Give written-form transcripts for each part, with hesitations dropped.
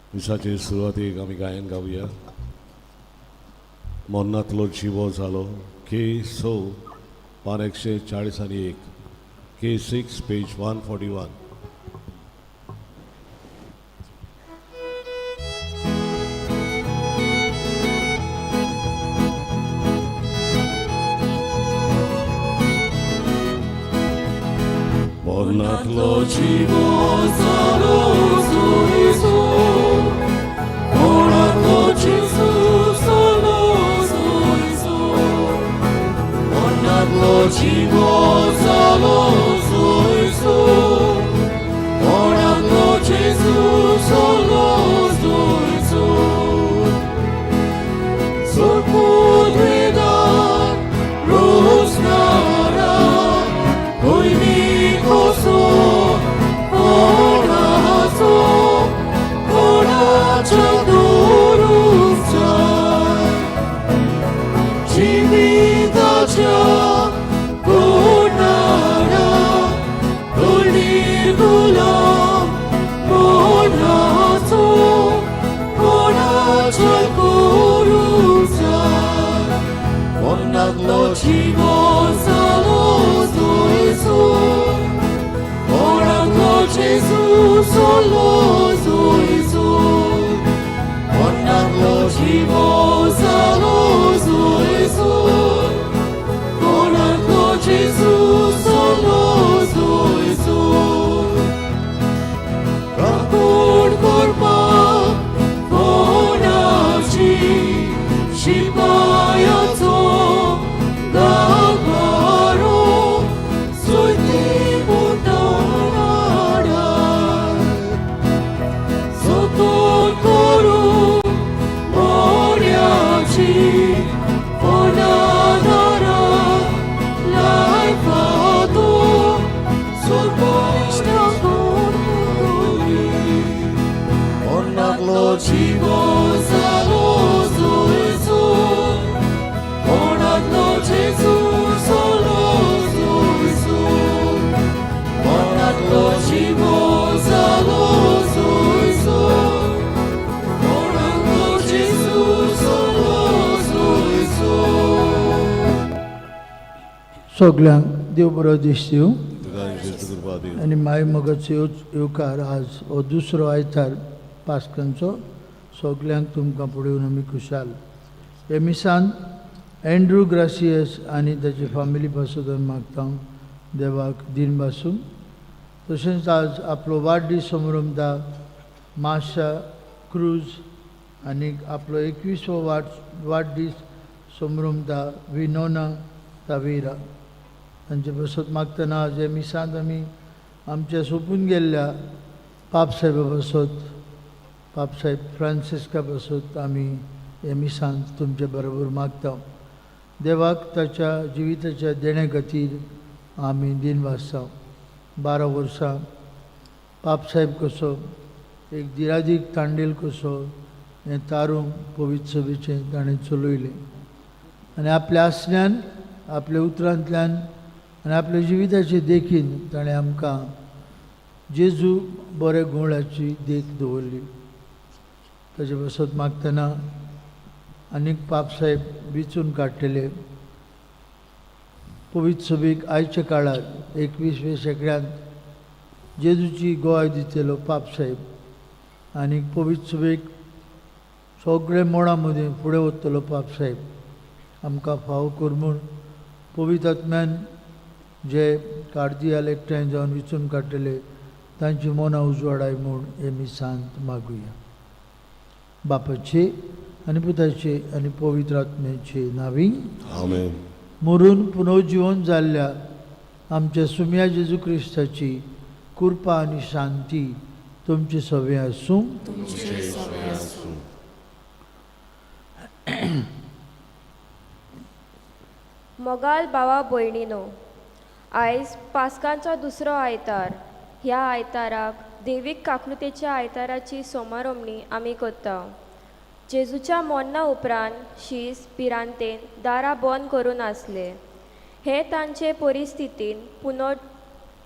मिसाचे सुरवातेक आमी गायन गावया. मोन्नातलो जिवो जालो, के स पान 141, K 6 page 141. मोन्नातलो जिवो जालो जेजू, मोन्नातलो जेजू जालो जेजू, मोन्नातलो जिवो जालो जेजू, मोन्नातलो जेजू जालो जेजू. Sorpudredad, Rosnara, Koimikoso, Corazo, Coracha Jivitacha, Konara, Kolirgulam, Monazo, Coracha Koruza, Monatlo Chivo Salo Zoizo, Monatlo Jesus Solo Zoizo, Monatlo Chivo Salo Zoizo, Monatlo Jesus Solo Zoizo. Rakun korpa कोणाची शिपायाचो गाभारो सुती बुटानाडा जतन करूं मोऱ्याची फोनादारा लायफातो सुरपोश्ट कोणी. Monatlo jivo zalo zoizo, Monatlo Jesu solo zoizo, Monatlo jivo zalo zoizo, Monatlo Jesu solo zoizo. सगल्यांक देव बरो दीस दिवं. तुका जेजू कृपा दिवं. आनी माय मोगाचो येवकार आज हो दुसरो आयतार पास्कांचो सगल्यांक तुमकां पळोवन आमी खुशाल. हे मिसान एंड्रू ग्रासियस आनी ताची फामिली पासत आमी मागता देवाक दिन बासूं. तशेंच आज आपलो वाडदीस समरंभता माशा क्रूज आनी आपलो 21वो वाडदीस समरंभता विनोना तावेरा तांचे पासत मागतना आज हे मिसांत आमी आमच्या सोंपून गेल्ल्या पापसाहेबा पासत, पापसाहेब फ्रांसिस्का पासत आमी हे मिसांत तुमचे बरोबर मागता. देवाक ताच्या जिविताच्या देण्या खातीर आमी दिन वाचता. 12 वर्सां पापसाहेब कसो एक दिरादीक तांडेल कसो हें तारूं पवित्र सभेचें ताणें चलयलें आनी आपल्या आसण्यान, आपल्या उतरांतल्यान आनी आपल्या जिविताचे देखीन ताणें आमकां जेजू बऱ्या गुणाची देख दवरली. ताचे पासत मागतना आनीक पापसाहेब विचून काडटले पवित्र सभेक आयच्या काळार 21व्या शेंकड्यांत जेजूची गोवाय दितलो पापसाहेब आनी पवित्र सभेक सगळे मोडां मदीं फुडें वतलो पापसाहेब आमकां फावो कर म्हूण पवित्र आत्म्यान जे कार्दियाल एकठांय जावन विचून काडटले तांची मनां उजवाडाय म्हूण हे मिसांत मागुया. बापाचे आनी पुताचे आनी पवित्र आत्म्याचे नांवी. आमेन. मरून पुनर्जिवन जाल्ल्या आमच्या सुम्या जेजू क्रिस्ताची कृपा आनी शांती तुमचे सवे आसूं. तुमचे सवे आसूं. मोगाल भावा भयणीनो, आयज पास्कांचो दुसरो आयतार. ह्या आयताराक देवीक काकणुतेच्या आयताराची सोमारोमणी आमी करता. जेजूच्या मोन्ना उपरांत शीस भिरांतेन दारां बंद करून आसले. हे तांचे परिस्थितीन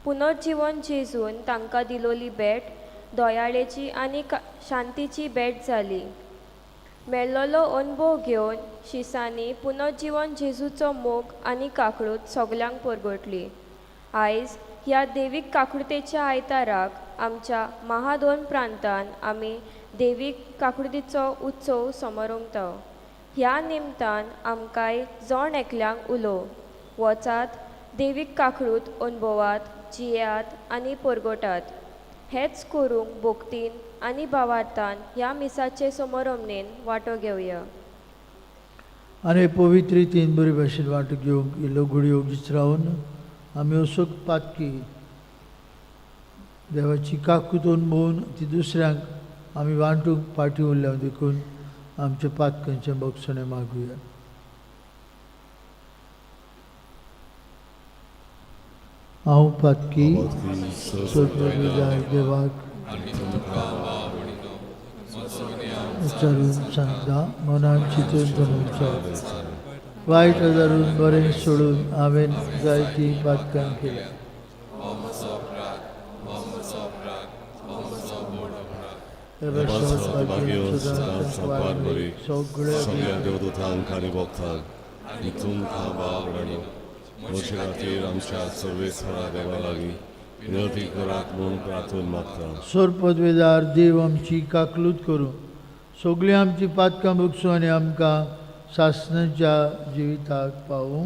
पुनर्जिवन जेजून तांकां दिलोली भेट दोयाळेची आनी शांतीची भेट जाली. मेल्लोलो अनुभव घेवन शिसांनी पुनर्जिवन जेजूचो मोग आनी काकळूत सगल्यांक परगटली. आयज ह्या देवीक काकळुतेच्या आयताराक आमच्या महादोन प्रांतान आमी देवीक काकळुतीचो उत्सव समारंभता. ह्या निमतान आमकांय जण एकल्यांक उलो वचात, देवीक काकळूत अनुभवात, जियात आनी परगटात. हेच करूंक भोक्तीन आनी भावार्थान ह्या मिसाचे समारंभणेन वांटो घेवया. आनी पवित्र रितीन बरे भाशेन वांटो घेवंक इल्लो घुडयो ओगीच रावन आमी असोक पातकी देवाची काकूत अनुभवून ती दुसऱ्यांक आमी वांटूंक फाटीं उरल्या देखून आमच्या पातकांचें भोगसणें मागुया. हांव पातकी सोदपी देवाक विचारून सांगता, मनान चिंतून तनुचो वायट धरून बरें सोडून हांवें जायतीं पातकां केल्या. सगळ्या देवदूतांक आनी भक्तांक आनी तुमकां भाव भयणीं म्हजे खातीर आमच्या सर्वेस्वरा देवा लागीं विनंती करात म्हूण प्रार्थना मागता. सोरपदवेदार देव आमची काकलूत करूं, सगळीं आमची पातकां भोगसूं आनी आमकां सासणाच्या जिविताक पावूं.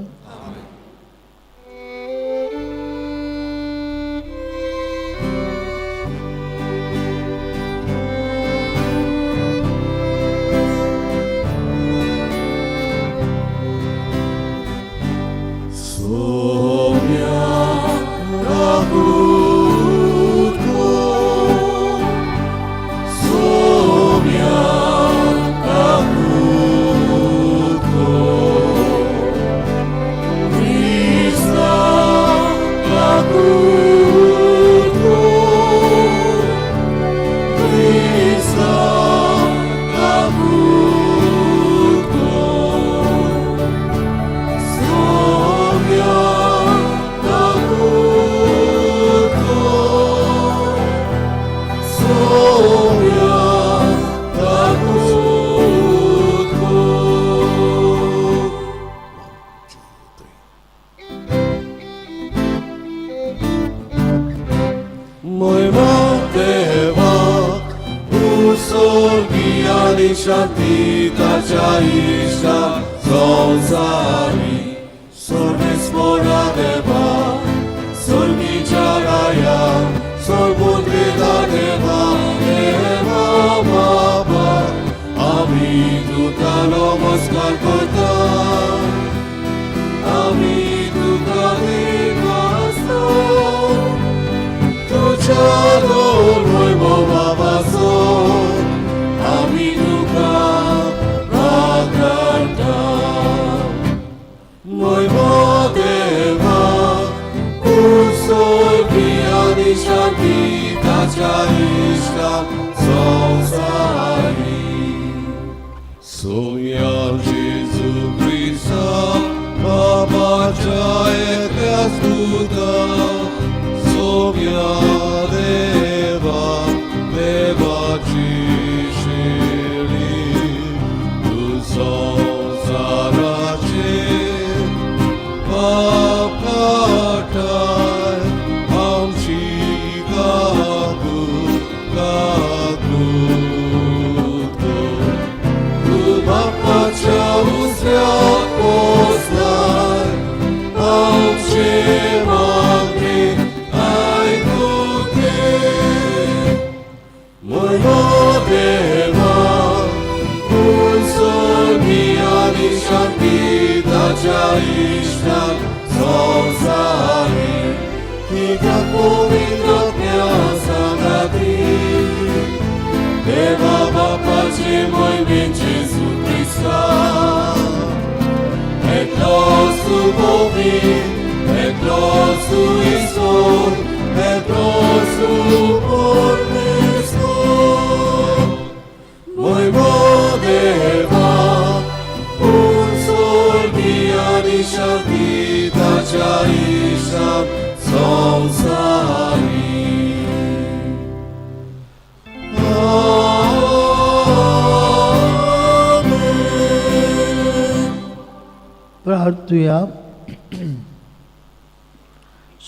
प्रार्थुया.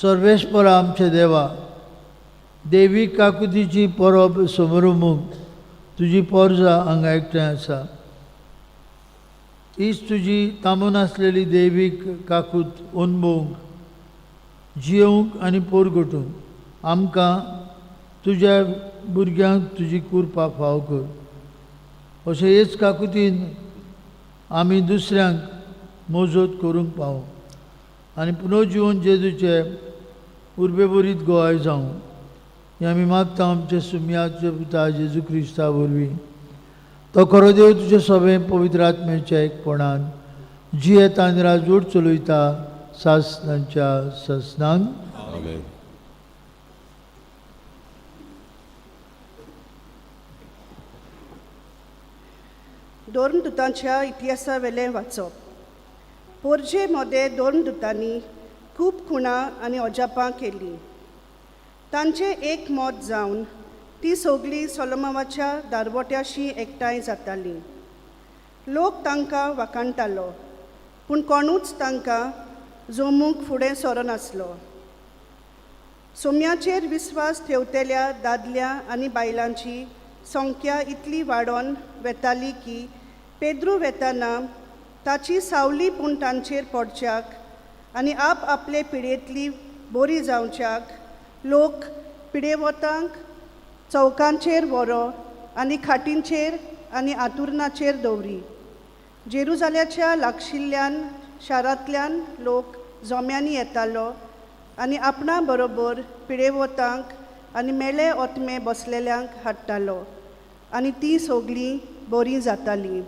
सर्वेस्पर आमचे देवा, देवी काकुतीची परब समरुमूक तुजी पोरजा हांगा एकठांय आसा. हीच तुजी तांबून आसलेली देवीक काकूत अनभोवंक, जियोवंक आनी पोरगटूंक आमकां तुज्या भुरग्यांक तुजी कृपा फाव कर. अशें हेच काकुतीन आमी दुसऱ्यांक मोजोत करूंक पावूं आनी पुनर्जिवन जेजूचे उर्बेभरीत गोवाय जावं. हें आमी मागता आमचे सुमयाचे पुता जेजू क्रिस्ता वरवीं. तो खरो देव तुजे सगळें पवित्र आत्म्याच्या एकपणान जियेता आनी राजवट चलयता सासनांच्या ससनांक. आमेन. धर्मदुतांच्या इतिहासावेलें वाचप. पोरजे मोदें धर्मदुतांनी खूब खुणां आनी अजापां केलीं. तांचें एक मत जावन तीं सगळीं सोलोमावाच्या दारवट्याशी एकठांय जातालीं. लोक तांकां वाखाणटालो, पूण कोणूच तांकां जमूंक फुडें सरनासलो. सोम्याचेर विस्वास ठेवतल्या दादल्या आनी बायलांची संख्या इतली वाडोन वेताली की पेद्रू वेताना ताची सावली पूण तांचेर पडच्याक आनी आप आपले पिळयेंतली बरी जावच्याक लोक पिडेवतांक चौकांचेर व्हरो आनी खाटींचेर आनी आतुरणाचेर दवरी. जेरुजाल्याच्या लागशिल्ल्यान शारांतल्यान लोक जोम्यांनी येतालो आनी आपणा बरोबर पिडेवतांक आनी मेले ओतमे बसलेल्यांक हाडटालो आनी तीं सगळीं बरीं जातालीं.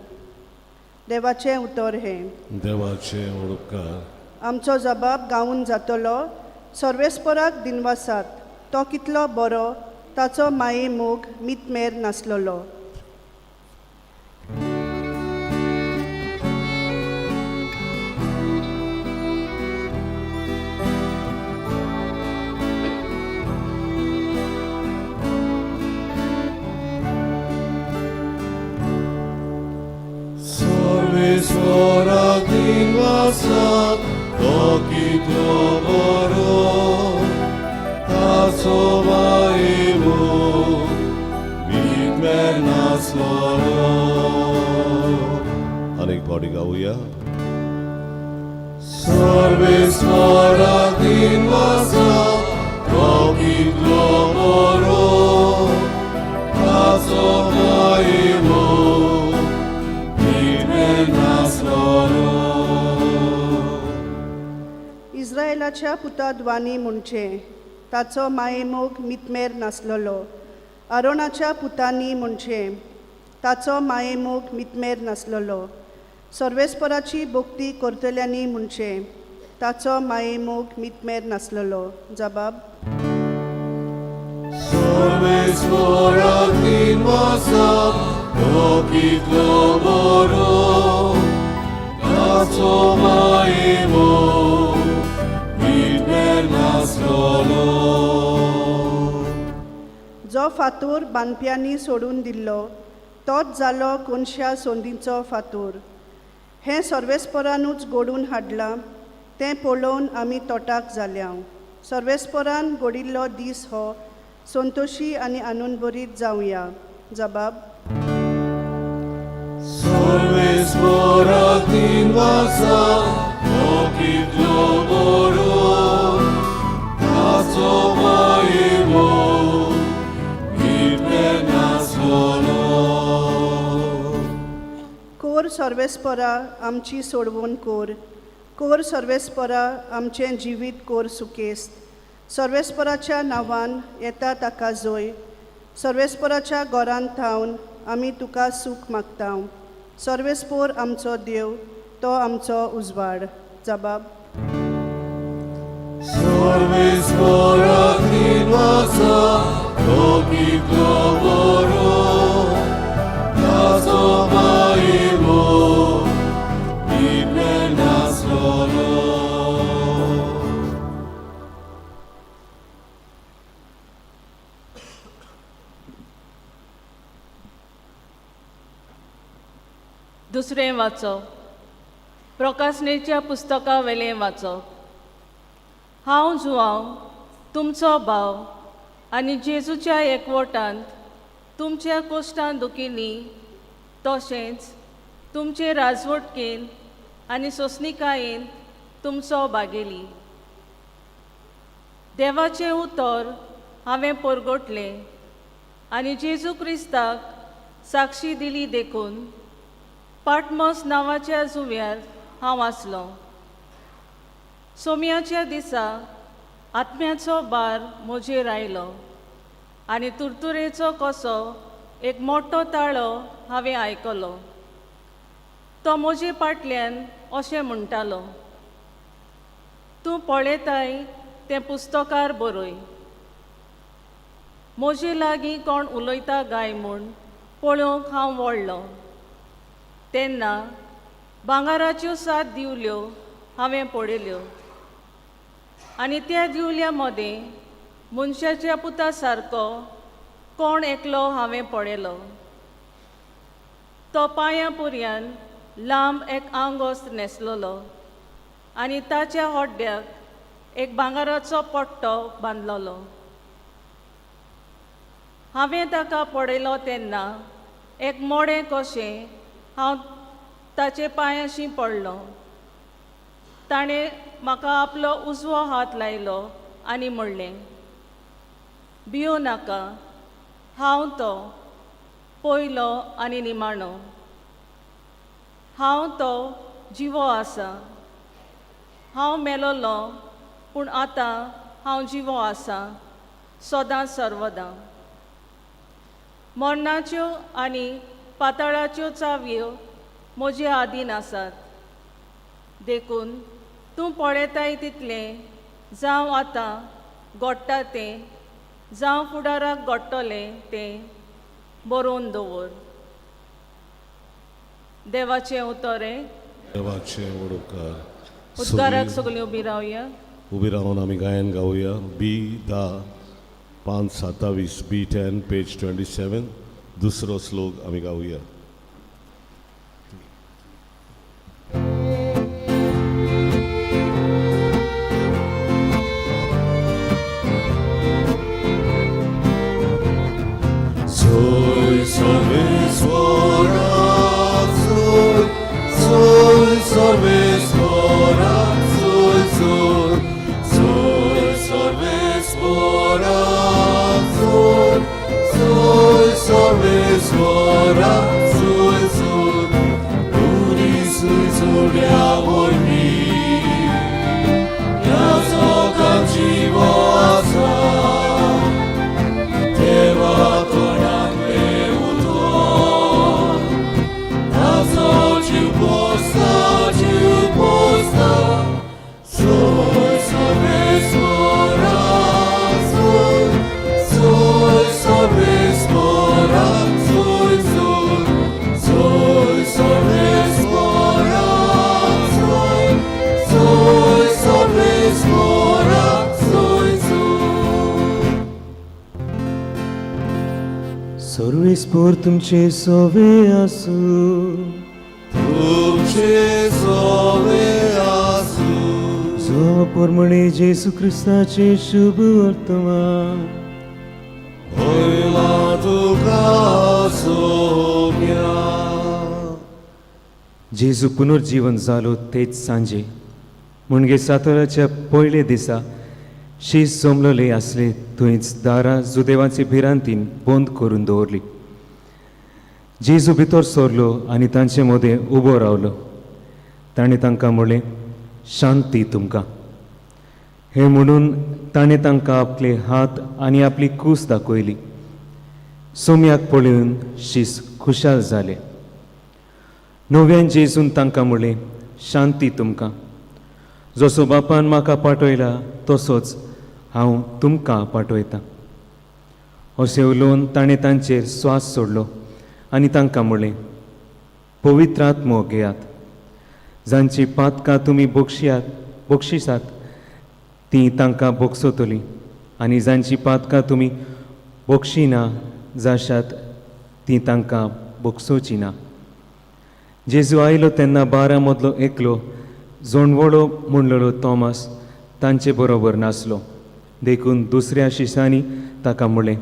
देवाचें उतर हें. देवाचे उपकार. आमचो जबाब गावून जातलो. सर्वेस्पराक दिनवासात, तो कितलो बरो, ताचो माये मोग मितमेर नासलेलो. सर्वेस्पराक दिनवासात, तो कितलो बरो, ताचो माये-मोग मितमेर नासलोलो. आनीक फावटी गावया. सर्वेस्पराक दिनवासात, तो कितलो बरो, ताचो माये-मोग मितमेर नासलोलो. इस्रायलाच्या पुता द्वानी म्हणचें, ताचो मायेमोग मितमेर नासलेलो. आरोणाच्या पुतांनी म्हणचें, ताचो मायेमोग मितमेर नासलेलो. सर्वेस्पराची भक्ती करतल्यांनी म्हणचें, ताचो मायेमोग मितमेर नासलेलो. जबाब. सर्वेस्पराक दिनवासात, तो कितलो बरो, ताचो माये-मोग मितमेर नासलोलो. जो फातोर बांदप्यांनी सोडून दिल्लो तोच जालो कोनशा संदीचो फातोर. हें सर्वेस्परानूच घडून हाडलां, तें पळोवन आमी तोटाक जाल्या. सर्वेस्परान घडिल्लो दीस हो, संतोशी आनी आनंदभरीत जावया. जबाब. सर्वेस्पराक दिनवासात, तो कितलो बरो, ताचो माये-मोग मितमेर नासलोलो. कोर सर्वेस्परा, आमची सोडवण कोर. कोर सर्वेस्परा, आमचें जिवीत कोर सुकेस्त. सर्वेस्पराच्या नांवान येता ताका जोय. सर्वेस्पराच्या घरांत थावन आमी तुका सूख मागता. सर्वेस्पोर आमचो देव, तो आमचो उजवाड. जबाब. सर्वेस्पराक दिनवासात, तो कितलो बरो, ताचो माये-मोग मितमेर नासलोलो. दुसरें वाचप. प्रकासनेच्या पुस्तका वेलें वाचप. हांव जुवांव तुमचो भाव आनी जेजूच्या एकवटांत तुमच्या कोश्टान दुखींनी तशेंच तुमचे राजवटकेन आनी सोंसणिकायेन तुमचो भागेली. देवाचें उतर हांवें परगटलें आनी जेजू क्रिस्ताक साक्षी दिली देखून पाटमस नांवाच्या जुंव्यार हांव आसलो. सोम्याच्या दिसा आत्म्याचो बार म्हजेर आयलो आनी तुरतुरेचो कसो एक मोटो ताळो हांवें आयकलो. तो म्हजे फाटल्यान अशें म्हणटालो, तूं पळयताय तें पुस्तकार बरय. म्हजे लागीं कोण उलयता गाय म्हूण पळोवंक हांव वळ्ळो तेन्ना भांगराच्यो सात दिवल्यो हांवें पळयल्यो आनी त्या दिवल्या मदें मनशाच्या पुता सारको कोण एकलो हांवें पळयलो. तो पांयां पुरयान लांब एक आंगोस्त न्हेसलेलो आनी ताच्या हड्ड्याक एक भांगराचो पट्टो बांदलेलो. हांवें ताका पळयलो तेन्ना एक मोडें कशें हांव ताचे पांयाशी पडलो. ताणें म्हाका आपलो उजवो हात लायलो आनी म्हणलें, भियो नाका, हांव तो पयलो आनी निमाणो. हांव तो जिवो आसा. हांव मेलोलो पूण आतां हांव जिवो आसा सदां सर्वदां. मरणाच्यो आनी पाताळाच्यो चावयो म्हजे आदीन आसात. देखून तूं पळयताय तितलें जावं आतां घडटा तें जावं फुडाराक घडटलें तें बरोवन दवर. देवाचें उतर हें. देवाचे व्हड उपकार. उद्गाराक सगळीं उबी रावया. उबी रावन आमी गायन गावया. बी 10 5 27, बी 10 पेज 27, दुसरो श्लोक आमी गावया. Soy सर्वेस्वरा, soy, soy सर्वेस्वरा, soy, soy, soy सर्वेस्वरा, soy, soy सर्वेस्वरा, soy, soy, 우리 스스로야 보니 약속한 지워서 대박 떠난 외우도 나서 주보사 주보사 솔솔베소라 솔솔솔베소라 솔솔솔솔베소라 솔솔솔베소라 솔솔. सर्वेस्पोर तुमचे सोवे आसूं. तुमचे सोवे आसूं. जो पोरमणे जेसू क्रिस्ताचे शुभ वर्तमान. होयला तुका सोम्या. जेजू पुनर्जीवन जालो तेच सांजे म्हणजे सातोराच्या पयले दिसा शीस जमलोले आसले थंयच दारां जुदेवाचे भिरांतीन बंद करून दवरली. जेजू भितर सरलो आनी तांचे मदें उबो रावलो. ताणें तांकां म्हणलें, शांती तुमकां. हें म्हणून ताणें तांकां आपले हात आनी आपली कूस दाखयली. सोम्याक पळोवन शीस खुशाल जाले. नव्यान जेजून तांकां म्हणलें, शांती तुमकां. जसो बापान म्हाका पाठयला तसोच हांव तुमकां पाठयतां. अशें उलोवन ताणें तांचेर स्वास सोडलो आनी तांकां म्हणलें, पवित्र आत्मो घेयात. जांची पातकां तुमी बक्षिसात तीं तांकां भोगसतलीं आनी जांची पातकां तुमी बक्षिना जाशात तीं तांकां भोगसोची ना. जेजू आयलो तेन्ना बारा मदलो एकलो जोणवळो म्हणलेलो तॉमास तांचे बरोबर नासलो. देखून दुसऱ्या शिसांनी ताका म्हणलें,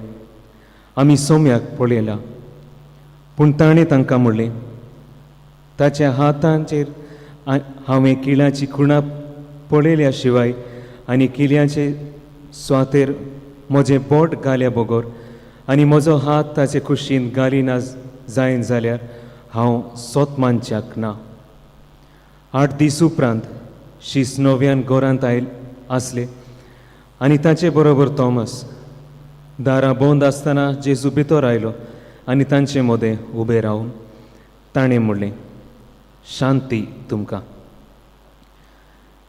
आमी सोम्याक पळयला. पूण ताणें तांकां म्हणलें, ताच्या हातांचेर हांवें किळाची खुणां पळयल्या शिवाय आनी किल्यांचे स्वातेर म्हजें बोट घाल्या बगर आनी म्हजो हात ताचे कुशीन घालिना जायन जाल्यार हांव सोत मानच्याक ना. 8 दीस उपरांत शीस नव्यान घरांत आयल आसले आनी ताचे बरोबर थॉमस. दारां बंद आसतना जेजू भितर आयलो आनी तांचे मदें उबें रावन ताणें म्हणलें, शांती तुमकां.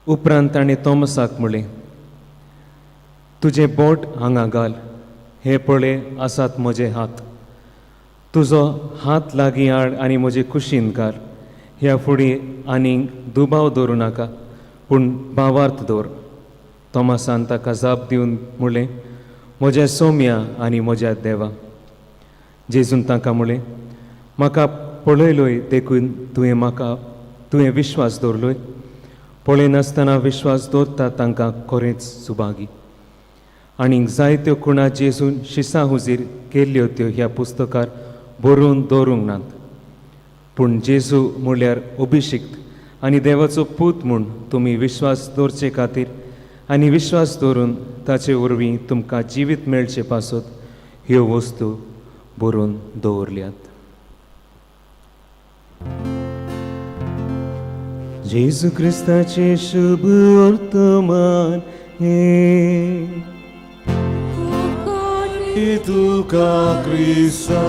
उपरांत ताणें थॉमसाक म्हणलें, तुजें बोट हांगा घाल, हे पळय आसात म्हजे हात, तुजो हात लागीं हाड आनी म्हजे कुशीन घाल. ह्या फुडें आनीक दुबाव दवरूं नाका, पूण भावार्थ दवर. थॉमसान ताका जाप दिवन म्हणलें, म्हज्या सोम्या आनी म्हज्या देवा. जेजून तांकां म्हणलें, म्हाका पळयलोय देखून तुवें विश्वास दवरलोय. पळयनासतना विश्वास दवरता तांकां खरेंच सुभागी. आनीक जायत्यो खुणा जेजून शिसां हुजीर केल्ल्यो त्यो ह्या पुस्तकार बरोवन दवरूंक नात. पूण जेजू म्हणल्यार अभिशिक्त आनी देवाचो पूत म्हूण तुमी विश्वास दवरचे खातीर आनी विश्वास दवरून ताचे वरवीं तुमकां जिवीत मेळचे पासत ह्यो वस्तू बरोवन दवरल्यात. जेजू क्रिस्ताचे शुभ वर्तमान हे. तुका क्रिस्ता.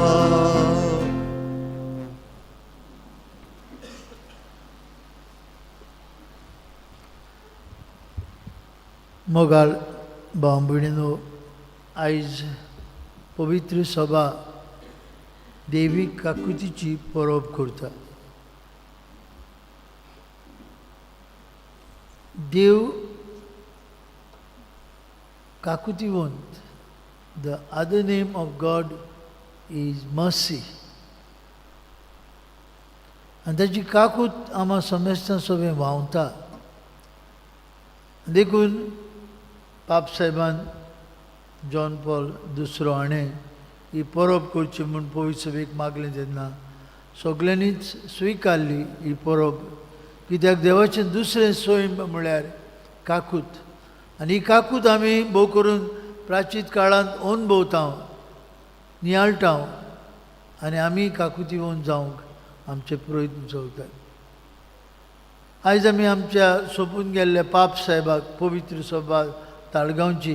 मोगाळ भाव भयणीनो, आयज पवित्र सभा देवी काकुतीची परब करता. देव काकुतीवंत. The other name of God is mercy. आनी ताची काकूत आमा समेस्तां सगळें व्हांवता. देखून पाप साहेबान जॉन पॉल दुसरो हाणें ही परब करची म्हूण पवित्र सभेक मागलें तेन्ना सगल्यांनीच स्विकारली ही परब, कित्याक देवाचें दुसरें सैम म्हळ्यार काकूत. आनी ही काकूत आमी भोव करून प्राचीन काळांत अनुभवता, नियाळटा आनी आमी काकुतीवन जावंक आमचे प्रयत्न चलतात. आयज आमी आमच्या सोंपून गेल्ल्या पाप साहेबाक पवित्र सभा ताळगांवची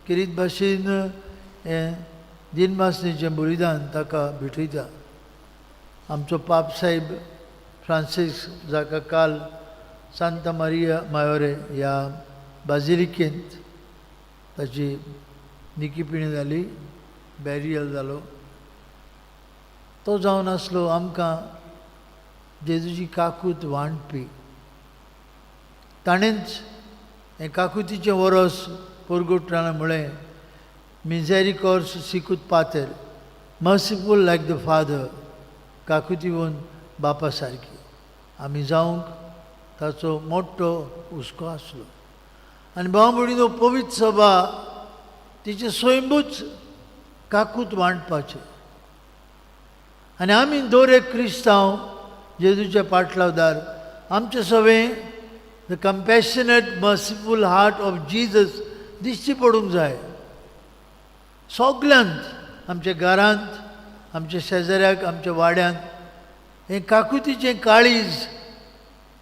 किरीत भाशेन हें दिनमासणेचें बलिदान ताका भेटयता. आमचो पाप साहेब फ्रांसीस जाका काल सांता मारिया मायोरे ह्या बाजिलिकेंत ताची निकीपिणी जाली, बॅरियल जालो, तो जावन आसलो आमकां जेजूची काकूत वांटपी. ताणेंच हें काकुतीचें वरस परगटतना म्हळें, मिजेरिकॉर्स सिकूत पातेर, मर्सिफूल लायक the father, काकुतीवन बापा सारकी आमी जावंक ताचो मोठो हुस्को आसलो. आनी भाव भयणीनो, पवित्र सभा तिचें स्वयंभूच काकूत वांटपाचें. आनी आमी दर एक क्रिस्तांव जेजूच्या पाटलावदार आमचें सगळें the compassionate merciful heart of Jesus दिश्टी पडूंक जाय. सगल्यांत, आमच्या घरांत, आमच्या शेजाऱ्याक, आमच्या वाड्यांत हें काकुतीचें काळीज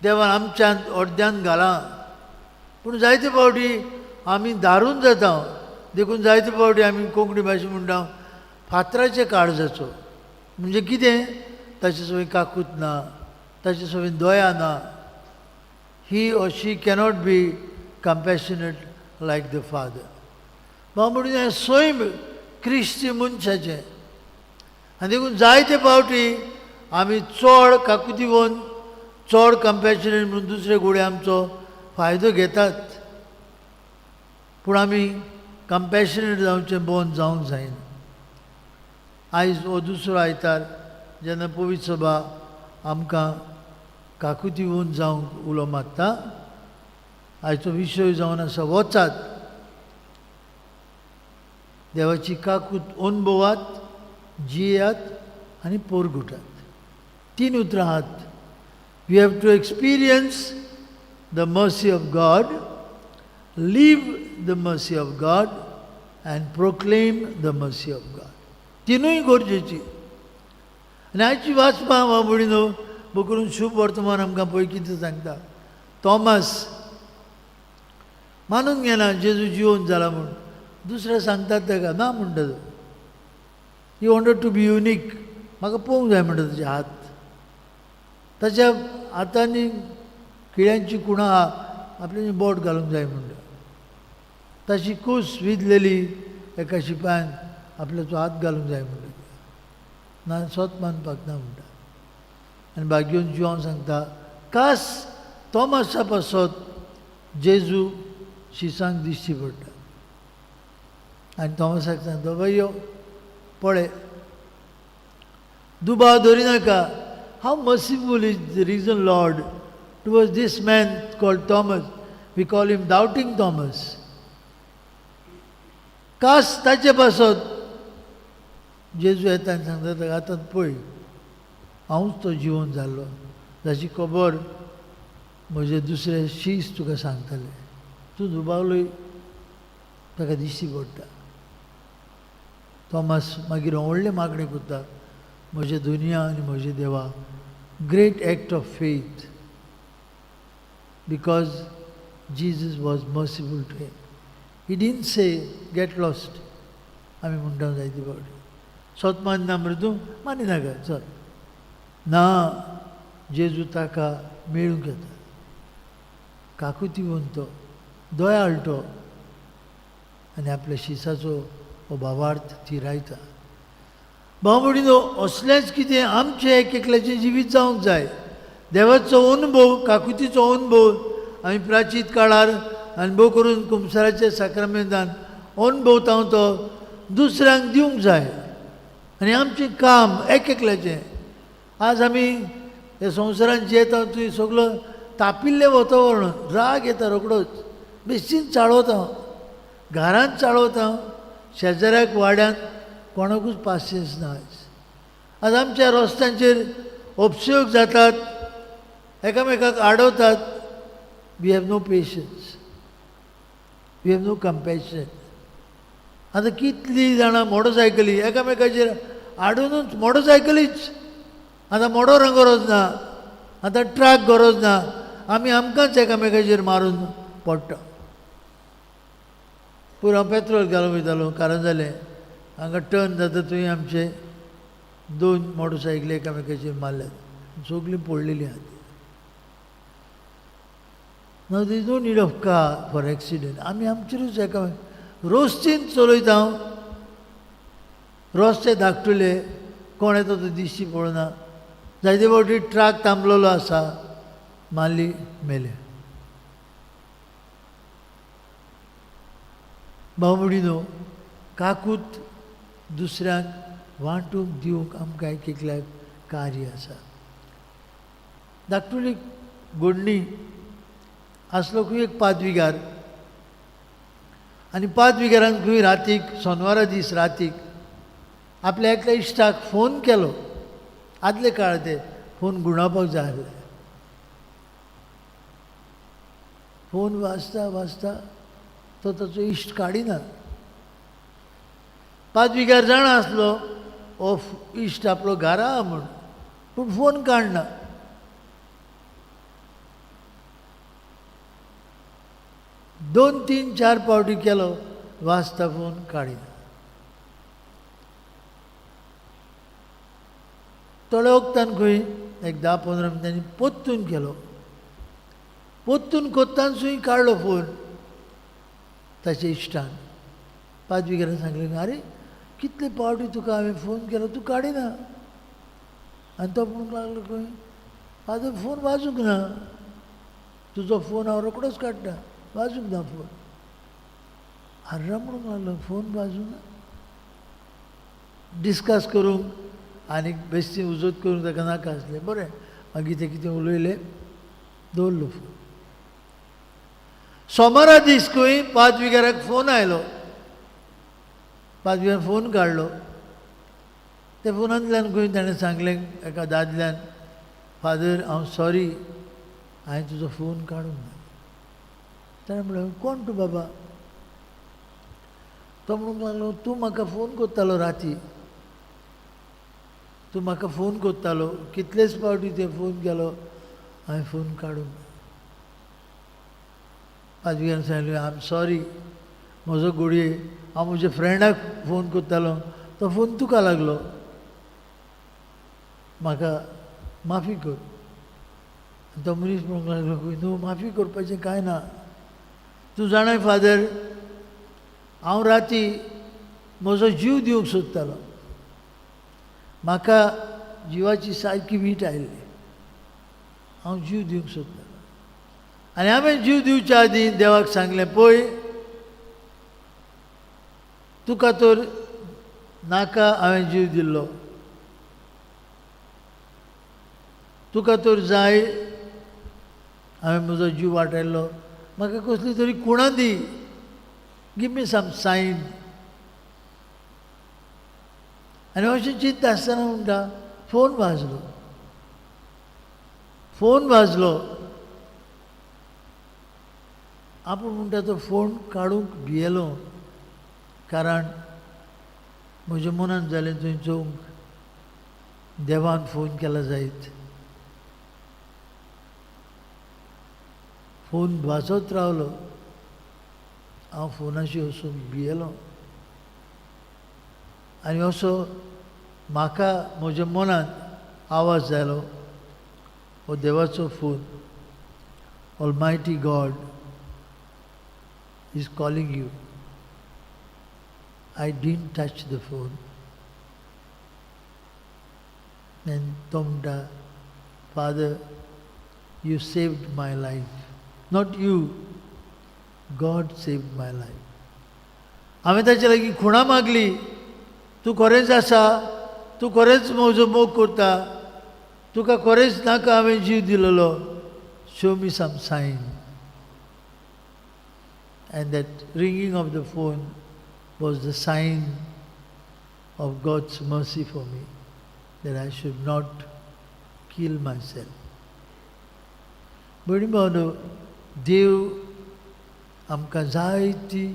देवान आमच्यांत अर्द्यान घालां. पूण जायते फावटी आमी दारून जाता, देखून जायते फावटी आमी कोंकणी भाशे म्हणटा फातराच्या काळजाचो, म्हणजे कितें, ताचे सवें काकूत ना, ताचे सवें दया ना. He or she cannot be compassionate like the father. भाव म्हणून हें सैम क्रिस्ती मनशाचें. आनी देखून जायते फावटी आमी चड काकुतीवन चड कंपॅशनेट म्हणून दुसरे कडेन आमचो फायदो घेतात, पूण आमी कंपॅशनेट जावचें बंद जावंक जायना. आयज हो दुसरो आयतार जेन्ना पवित्र सभा आमकां काकुतीवून जावंक उलो मारता. आयचो विशय जावन आसा वचात, देवाची काकूत अणभवात, जियात आनी पोरगुटात. तीन उतरां आहात. We have to experience the mercy of God, live the mercy of God and proclaim the mercy of God. तिनूय गरजेची. आनी आयची वाचपां बाबडीनो बकरून शुभ वर्तमान आमकां पळय कितें सांगता. थॉमस मानून घेना जेजू जिवन जाला म्हूण, दुसरे सांगतात ताका ना म्हणटा तो. He wanted to be unique. म्हाका पळोवंक जाय म्हणटा ताचे हात, ताच्या हातांनी किळ्यांची कुणां आहा, आपल्यानी बोट घालूंक जाय म्हणटा. ताची कूस विजलेली एका शिपायान आपल्याचो हात घालूंक जाय म्हणटा, ना स्वत मानपाक ना म्हणटा. आनी भाग्योन जिवांव सांगता कास तोमासा पासत जेजू शिसांक दिश्टी पडटा. आनी तोमासाक सांगता, बाय यो पळय, दुबाव दवरिनाका. How merciful is the risen Lord towards this man called Thomas. We call him Doubting Thomas. कास ताचे पासत जेजू येता आनी सांगता ताका, आतां पळय हांवूच तो जिवन जाल्लो जाची खबर म्हजे दुसरे शीस तुका सांगतले. तूं दुबावलोय ताका दिश्टी पडटा. थॉमस मागीर व्हडलें मागणें करता, म्हजें दुनिया आनी म्हजें देवा. Great act of faith because Jesus was merciful to him. He didn't say get lost. आमी म्हणटा जायते फावटी सोत मानना मरे तूं, मानिनाका चल ना. जेजू ताका मेळूंक येता, काकुती तो दयाळटो आनी आपल्या शिसाचो हो भावार्थ थिरायता. भाव भयणीनो, असलेंच कितें आमचें एक एकल्याचें जिवीत जावंक जाय. देवाचो अनुभव, काकुतीचो अनुभव आमी प्राचीत काळार अनुभव करून कुमसाराच्या साक्रामेंतान अनुभवता तो दुसऱ्यांक दिवंक जाय. आनी आमचें काम एक एकल्याचें. आज आमी ह्या संवसारांत जियेता थंय सगलो तापिल्लें वातावरण, राग येता रोकडोच, बेश्टीच चाळवता, घरांत चाळवता, शेजाऱ्याक वाड्यांत कोणाकूच पासियेंस ना. आयज आज आमच्या रस्त्यांचेर अपशयोग जातात, एकामेकाक आडवतात. We have no patience, we have no compassion. आतां कितलीं जाणां मोटरसायकली एकामेकाचेर आडुनूच, मोटरसायकलीच आतां मोटोरां गरज ना, आतां ट्रक गरज ना, आमी आमकांच एकामेकाचेर मारून पडटा. पयर हांव पेट्रोल घालूंक वयतालो, कारण जालें हांगा टर्न जाता थंय आमचे दोन मोटरसायकली एकामेकाचेर मारल्यात, सगळीं पडलेलीं आहा ती. Now there is no need of car for accident. आमी आमचेरूच एका रोस्तीन चलयता हांव, रस्ते धाकटुले, कोण येता तो दिश्टी पडना. जायते फावटी ट्रक थांबलेलो आसा, मारली मेले. भाव भयणीनो, काकूत दुसऱ्यांक वांटूंक दिवंक आमकां एक एकल्याक कार्य आसा. धाकटुली घडणी आसलो खंय एक पादविगार, आनी पादविगारान खंय रातीक सोनवारा दीस रातीक आपल्या एकल्या इश्टाक फोन केलो. आदले काळ ते फोन गुणावपाक जाय आसले. फोन वाजता वाजता तो ताचो इश्ट काडिना. पादविगार जाणा आसलो हो इश्ट आपलो घरा आहा म्हूण, पूण फोन काडना. 2 3 4 फावटी केलो, वाजता फोन काडिना. थोड्या वखदान खंय एक 10-15 मिनटांनी परतून केलो. परतून कोत्तान सुय काडलो फोन ताच्या इश्टान. पादविगारान सांगलें, आरे कितले फावटी तुका हांवें फोन केलो, तूं काडिना. आनी तो म्हणूंक लागलो खंय, फादर फोन वाजूंक ना, तुजो फोन हांव रोकडोच काडटा, वाजूंक ना फोन. आर्रा म्हणूंक लागलो, फोन वाजूंक ना. डिस्कस करूंक आनीक बेश्टी उजत करूंक ताका नाका आसलें. बरें, मागीर ते कितें उलयले, दवरलो फोन. सोमारा दीस खंय पादविगाराक फोन आयलो. पादविगारान फोन काडलो. त्या फोनांतल्यान खंय ताणें सांगलें एका दादल्यान, फादर हांव सॉरी, हांवें तुजो फोन काडूंक ना. ताणें म्हणलें, कोण तूं बाबा? तो म्हणूंक लागलो, तूं म्हाका फोन करतालो राती, तूं म्हाका फोन करतालो, कितलेच फावटी तुवें फोन केलो, हांवें फोन काडूंक ना. पादविगारान सांगलें, I am sorry, म्हजो घोडये हांव म्हज्या फ्रेंडाक फोन करतालो, तो फोन तुका लागलो, म्हाका माफी कर. आनी तो मनीस म्हणूंक लागलो, न्हू, माफी करपाचें कांय ना, तूं जाणाय फादर, हांव राती म्हजो जीव दिवंक सोदतालो, म्हाका जिवाची सारकी वीट आयिल्ली, हांव जीव दिवंक सोदतालो, आनी हांवें जीव दिवच्या आदीं देवाक सांगलें, पळय तुका तर नाका हांवें जीव दिल्लो, तुका तर जाय हांवें म्हजो जीव वाटायल्लो, म्हाका कसली तरी खुणा दी, गिव मी सम सायन. आनी अशें चिंतता आसतना म्हणटा फोन वाजलो, फोन वाजलो. आपूण म्हणटा तो फोन काडूंक भियेलो, कारण म्हज्या मनान जालें थंय चोवंक देवान फोन केला जायत. फोन वाजत रावलो, हांव फोनाशी वचूंक भियेलो आनी असो म्हाका म्हज्या मनांत आवाज जालो, हो देवाचो phone, Almighty God is calling you. I didn't touch the phone. And तो म्हणटा, Father, you saved my life. Not you, God saved my life. हांवें ताचे लागीं खुणा मागली, तूं खरेंच आसा, तूं खरेंच म्हजो मोग करता, तुका खरेंच नाका हांवें जीव दिलेलो, show me some sign. And that ringing of the phone was the sign of God's mercy for me, that I should not kill myself. भयणी भावनो, देव आमकां जायती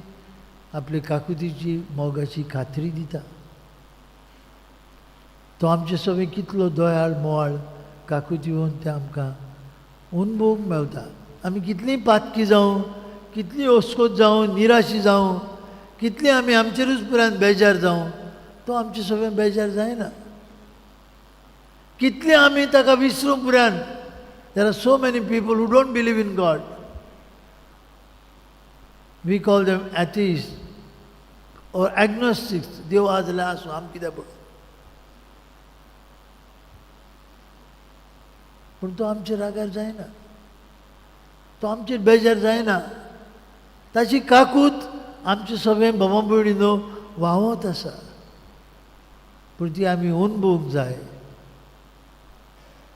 आपले काकुतीची मोगाची खात्री दिता. तो आमचे सगळे कितलो दयाळ मोवाळ काकुती येवन ते आमकां अनुभवूंक मेवता. आमी कितलीं पातकी जावं, कितली अस्कोत जावं, निराशी जावं, कितली आमी आमचेरूच पुराय बेजार जावं, तो आमचे सगळे बेजार जायना. कितले आमी ताका विसरूंक पुरान. There are so many people who don't believe in God. We call them atheists or agnostics. देव आसा जाल्यार आसूं, आम कित्याक पळय. पूण तो आमचेर रागार जायना, तो आमचेर बेजार जायना. ताची काकूत आमचे सगळे भावा भयणीनो व्हांवत आसा, पूण ती आमी अनुभवूंक जाय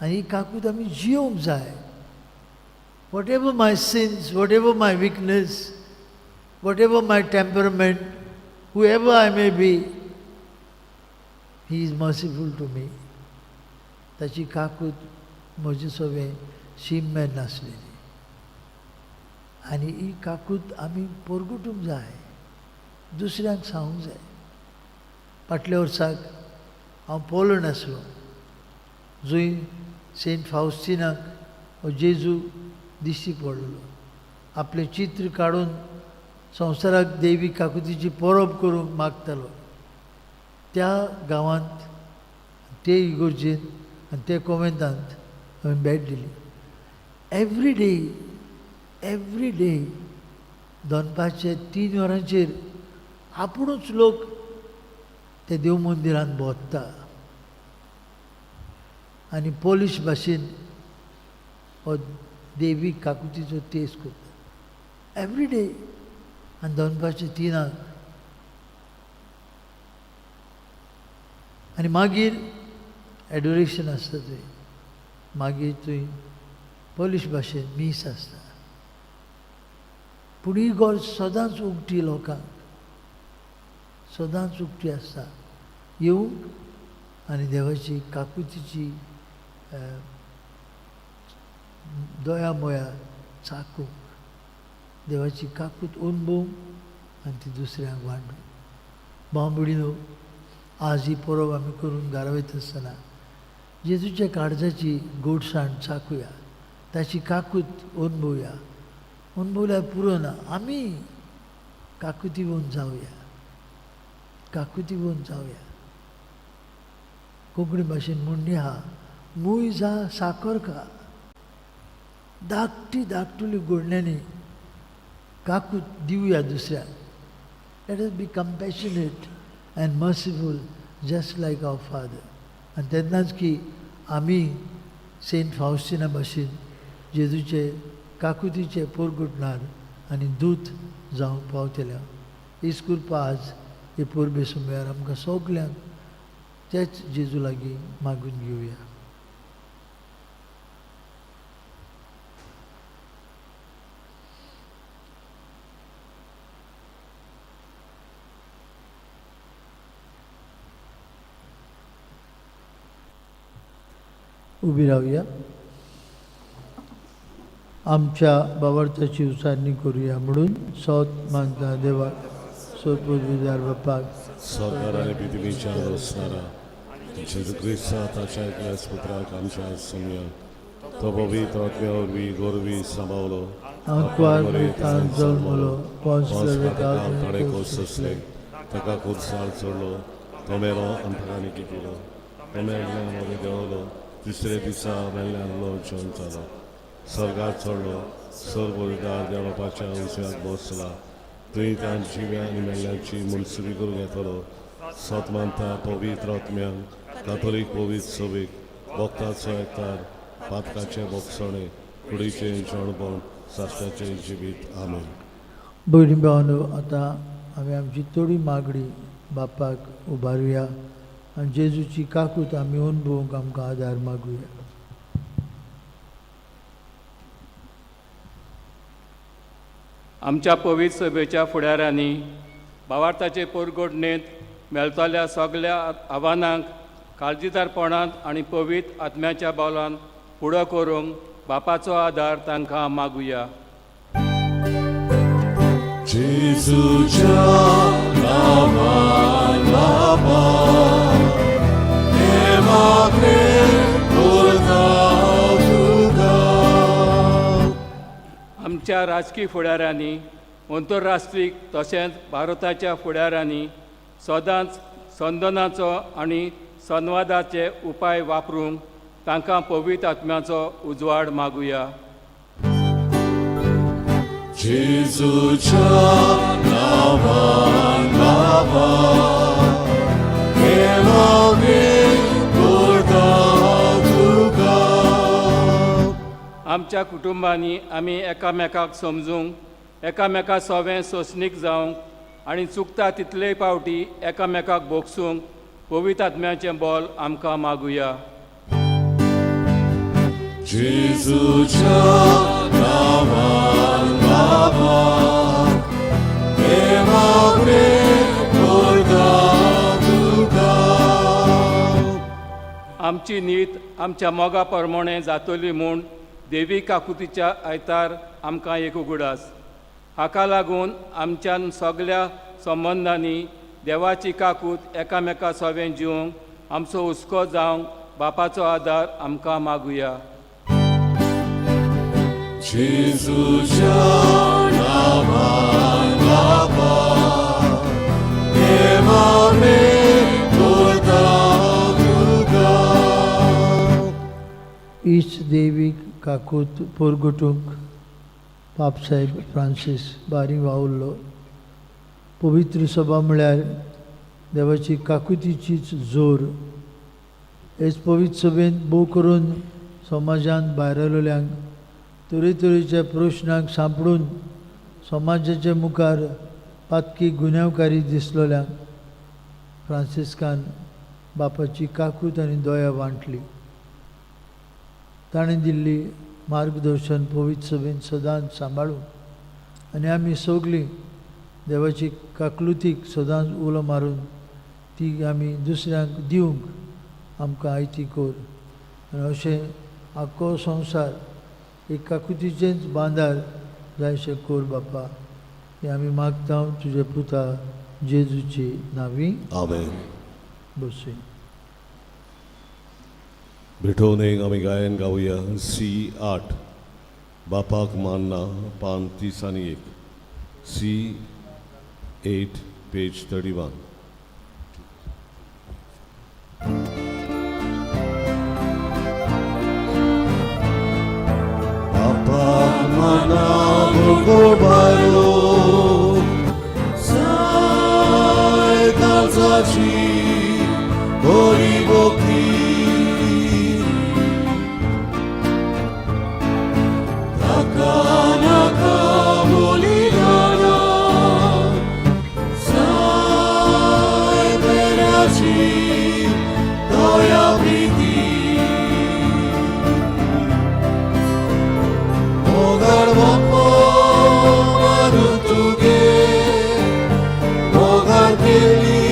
आनी ही काकूत आमी जियोवंक जाय. Whatever my sins, whatever my weakness, whatever my temperament, whoever I may be, he is merciful to me. ताची काकूत म्हजे सगळें शीम मेर नासलेली आनी ही काकूत आमी परगटूंक जाय, दुसऱ्यांक सांगूंक जाय. फाटल्या वर्साक हांव पोलंड आसलो, जंय सेंट फावस्टिनाक हो जेजू दिश्टी पडलो. आपलें चित्र काडून संवसाराक देवी काकुतीची परब करूंक मागतालो. त्या गांवांत, ते इगोर्जेंत आनी ते कोवेंतांत हांवें भेट दिली. एवरी डे, एवरी डे दनपारचे 3 वरांचेर आपुणूच लोक ते देव मंदिरांत भोंवता आनी पोलीश भाशेन हो देवी काकुतीचो तेज करता एवरी डे. आनी दनपारचे 3 आनी मागीर एडोरेशन आसता थंय. मागीर थंय पोलीश भाशेन मीस आसता. पूण ही इगर्ज सदांच उगटी लोकांक, सदांच उगटी आसता येवंक आनी देवाची काकुतीची दया मोया चाकूंक, देवाची काकूत अणभवूंक आनी ती दुसऱ्यांक वांटूंक. भाव भयणीनो, आज ही परब आमी करून घरा वयता आसतना जेजूच्या काळजाची गोडसाण चाकुया, ताची काकूत अणभवया. अणभवल्यार पुरो ना, आमी काकुतीवन जावया, काकुतीवन जावया. कोंकणी भाशेन म्हणणी आहा, मूय जा साकर खा. धाकटी धाकटुली गोडण्यांनी काकूत दिवया दुसऱ्याक. Let us be compassionate and merciful just like our Father. आनी तेन्नाच की आमी सेंट फावस्टिना भाशेन जेजूचे काकुतीचे पोरगुटणार आनी दूत जावंक पावतले. हीच कृपा आज हे परबे सुमयार आमकां सगल्यांक तेच जेजू लागीं मागून घेवया. उबी रावया. आमच्या बाबार्थाची उचारणी करूया म्हणून सोत मानता देवाक, सोत पदवीदार बापाक, सरकार आनी पृथ्वीच्या रचणारा जेजू क्रिस्ता ताच्या एकल्याच पुत्राक आमच्या समया तो पवित्र आत्म्या वरवीं गोरवी सांबावलो, आंकवार मृतान जल्मलो, पोंस ताणें खोस सोंसले, ताका खुरसार चडलो, तो मेलो आनी ताका निकी केलो, तो मेल्ल्यान वरी देंवलो, तिसरे दिसा मेल्ल्यान जेवण जालो, स्वर्गार चडलो, सर्व वरदार देव बापाच्या उजव्याक बसला, थंय ताण जिव्या आनी मेल्ल्यांची मुनसुबी करूंक येतलो. सत मानता पवित्र आत्म्यांक, काथोलीक पवित्र सभेक, भक्ताचो एकतार, पातकाचें भोगसणें, कुडीचें जेवणपण, साश्टाचें जिवीत. आमेन. भयणी भावांनो, आतां आमी आमची थोडी मागणी बापाक उबारुया आनी जेजूची काकूत आमी अणभवूंक आमकां आदार मागुया. आमच्या पवित्र सभेच्या फुडाऱ्यांनी भावार्थाचे पोरगोडणेंत मेळतल्या सगल्या आव्हानांक काळजीदारपणांत आनी पवित्र आत्म्याच्या बोलान फुडो करूंक बापाचो आदार तांकां मागुया. जेजूच्या नांवान बापा, हें मागणें करता तुका. आमच्या राजकी फुडाऱ्यांनी अंतरराष्ट्रीय तशेंच भारताच्या फुडाऱ्यांनी सदांच संदनाचो आनी संवादाचे उपाय वापरूंक तांकां पवित्र आत्म्याचो उजवाड मागुया. जेजूच्या नांवान बापा, हें मागणें करता तुका. आमच्या कुटुंबांनी आमी एकामेकाक समजूंक, एकामेका सोवें सोंसणीक जावंक आनी चुकता तितलेय पावटी एकामेकाक भोगसूंक पवित्र आत्म्याचें बोल आमकां मागुया. जेजूच्या नांवान बापा, हें मागणें करता तुका. आमची नीत आमच्या मोगा प्रमाणें जातली म्हूण देवी काकुतीच्या आयतार आमकां एक उगडास. हाका लागून आमच्यान सगल्या संबंदांनी देवाची काकूत एकामेका सोवें जिवंक आमचो हुस्को जावंक बापाचो आदार आमकां मागुया. जेजूच्या नांवान बापा, हें मागणें करता तुका. हीच देवीक काकूत पोरगुटूंक पापसाहेब फ्रांसीस बारी वावुरलो. पवित्र सभा म्हळ्यार देवाची काकुतीचीच जोर. हेच पवित्र सभेंत भोव करून समाजांत भायर आयलेल्यांक तरेतरेच्या प्रश्नांक सांपडून समाजाच्या मुखार पातकी गुन्यांवकारी दिसलेल्यांक फ्रांसिस्कान बापाची काकूत आनी दया वांटली. ताणें दिल्ली मार्गदर्शन पवित्र सभेन सदांच सांबाळून आनी आमी सगळीं देवाची काकलुतीक सदांच उलो मारून ती आमी दुसऱ्यांक दिवंक आमकां आयती कर. आनी अशें आख्खो संवसार एक काकुतीचेंच बांदार जायशें कर बापा, हें आमी मागता तुजे पुता जेजूची नांवी. आमेन. बसूया. भेटवणेक आमी गायन गावया सी 8 बापाक मानना पान 30 आनी 1 सी 8 पेज 31. बापाक माना भुरगो बायलो साय काळजाची बरी भक्ती ताका नाका बलिदाना साय बेराची दया प्रीती मोगाळ बाप्पा मारू तुगे मोगान केली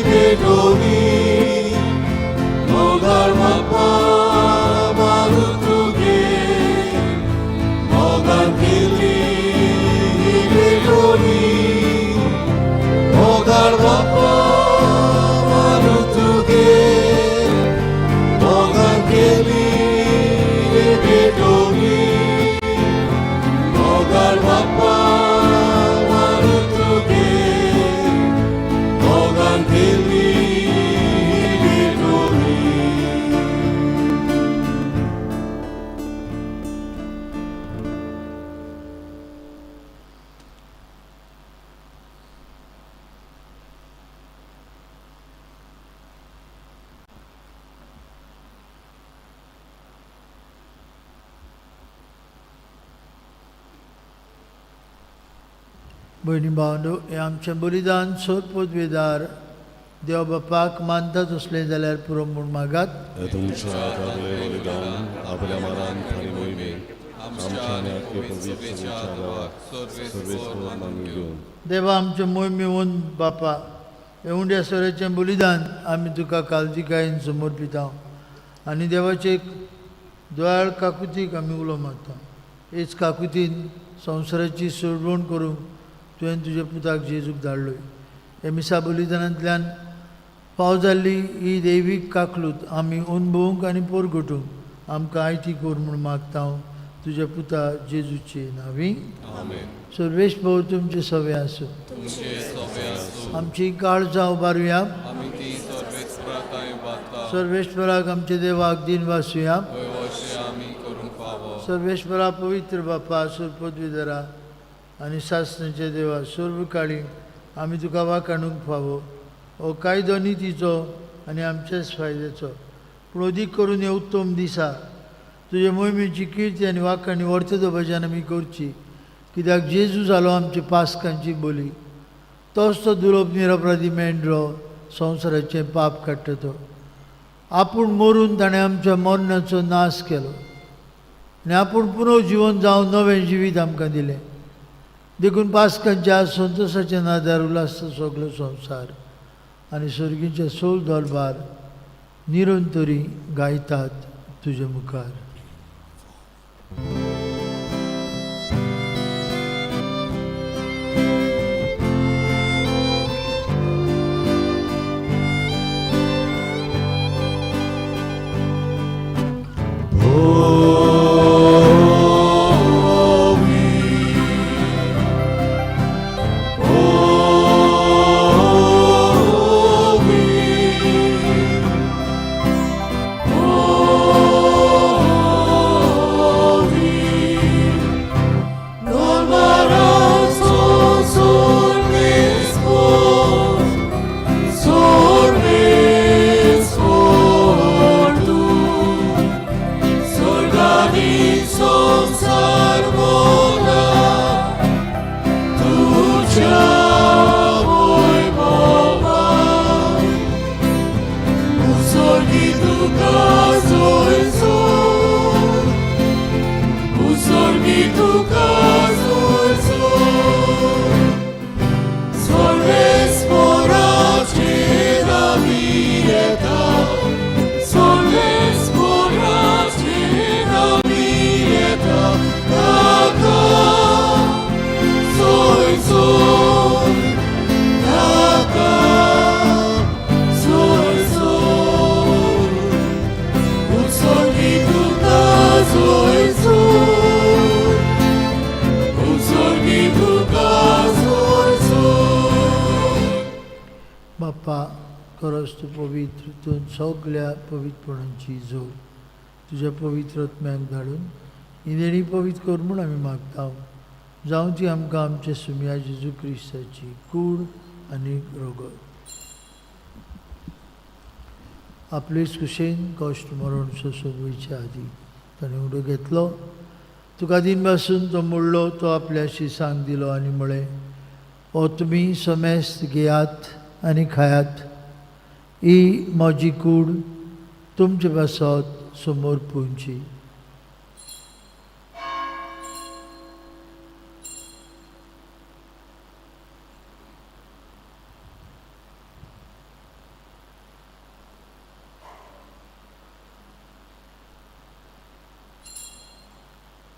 भेटोवी मोगाळ बाप्पा मारू तुगे मोगान केली भेटोवी मोगाळ बाप्पा मारू तुगे मोगान केली भेटोवी मोगाळ बाप्पा मारू तुगे मोगान केली भेटोवी. भयणी भावंडो, हें आमचें बलिदान सोद पदवेदार देव बापाक मानता तसलें जाल्यार पुरो म्हूण मागात. हे तुमच्या हातांतलें बलिदान आपल्या मारान आनी मोहिमे आमच्या आनी आख्खे पवित्र सभेच्या देवाक सर्वेस्पर मानून घेवन. देवा आमचें मोहिमेवन बापा, हें उंड्या सोऱ्याचें बलिदान आमी तुका काळजिकायेन समर्पिता आनी देवाचे दयाळ काकुतीक आमी उलो मारता. हेच काकुतीन संवसाराची सोडवण करूंक तुवें तुज्या पुताक जेजूक धाडलोय. हे मिसा बलिदानांतल्यान फाव जाल्ली ही दैवीक काकलूत आमी अणभवूंक आनी पोरगटूंक आमकां आयती कर म्हूण मागता हांव तुज्या पुता जेजूचे नांवी. आमेन. सर्वेश भाऊ तुमचे सवे आसूं. आमची काळजां उबारुया. सर्वेश्वराक आमच्या देवाक दिन वासुया. सर्वेश्वरा पवित्र बापा, सुरपदवीधरा आनी सासणाच्या देवा, सर्व काळी आमी तुका वाखाणूंक फावो हो कायदो नितीचो आनी आमच्याच फायद्याचो, पूण अदीक करून हे उत्तम दिसा तुजे मोहिमेची किर्ती आनी वाखाणी वर्ततो भजन आमी करची, कित्याक जेजू जालो आमचे पास्कांची बोली. तोच तो दुरोप निरपराधी मेंढरो संवसाराचें पाप काडटा तो. आपूण मरून ताणें आमच्या मरणाचो नाश केलो आनी आपूण पुनर्जिवन जावन नवें जिवीत आमकां दिलें. देखून पास्कांच्या संतोशाच्या नादार उल्हासता सगलो संवसार आनी सर्गीचे सोल दरबार निरंतरी गायतात तुजे मुखार. Oh, बाप्पा खरोच तूं पवित्र, तूं सगल्या पवित्रपणाची जोड. तुज्या पवित्र आत्म्याक धाडून ही देणी पवित्र कर म्हूण आमी मागता. जावं ती आमकां आमच्या सुमया जेजू क्रिस्ताची कूड आनी रोगत. आपलेच कुशेन कश्ट मरण सोंसून वयचे आदी ताणें उडो घेतलो. तुका दिन बासून तो मोडलो, तो आपल्या शिसांक दिलो आनी म्हळें, हो तुमी समेस्त घेयात आनी खायात, ही म्हजी कूड तुमचे पासत समोर पुंची.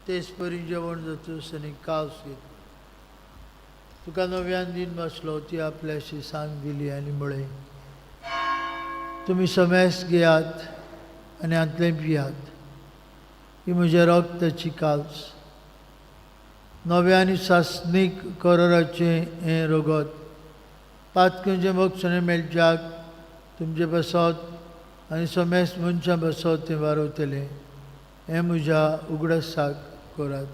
तेच परी जेवण जातूच आनी कावस घेतलो. तुका नव्यान दिन बसलो, ती आपल्या शिसांक दिली आनी म्हळें, तुमी समेस्त घेयात आनी हांतलें पियात, ही म्हज्या रक्ताची काल्स, नव्या आनी सासणीक कराराचें हें रगत. पातकचें बक्षणें मेळच्याक तुमचे पासत आनी समेस्त मनशां पासत तें वारवतलें. हें म्हज्या उगडासाक करात.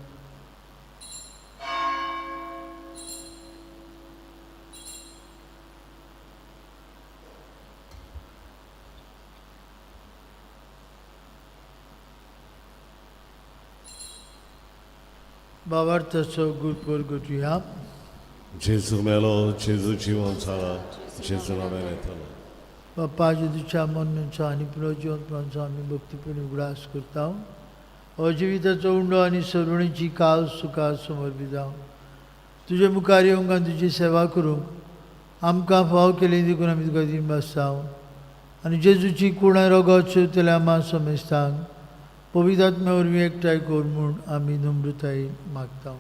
भावार्थाचो गुरपूर गुटया. जेजू मेलो, जेजू जिवन जाला, जेजू नव्यान येतलो. बाप्पा जेजूच्या मरणाचो आनी पुनर्जिवनपणाचो आमी भक्तीपणी उगडास करता. हो जिविताचो उंडो आनी सरुणेची काल सुखा समर्पिता. तुजे मुखार येवंक आनी तुजी सेवा करूंक आमकां फाव केली देखून आमी तुका दिन बासता. आनी जेजूची कुणां रोगत शिवतल्या आमा समेस्तांक पवित्र आत्म्या वरवीं एकठांय कर म्हूण आमी नम्रतायेन मागता.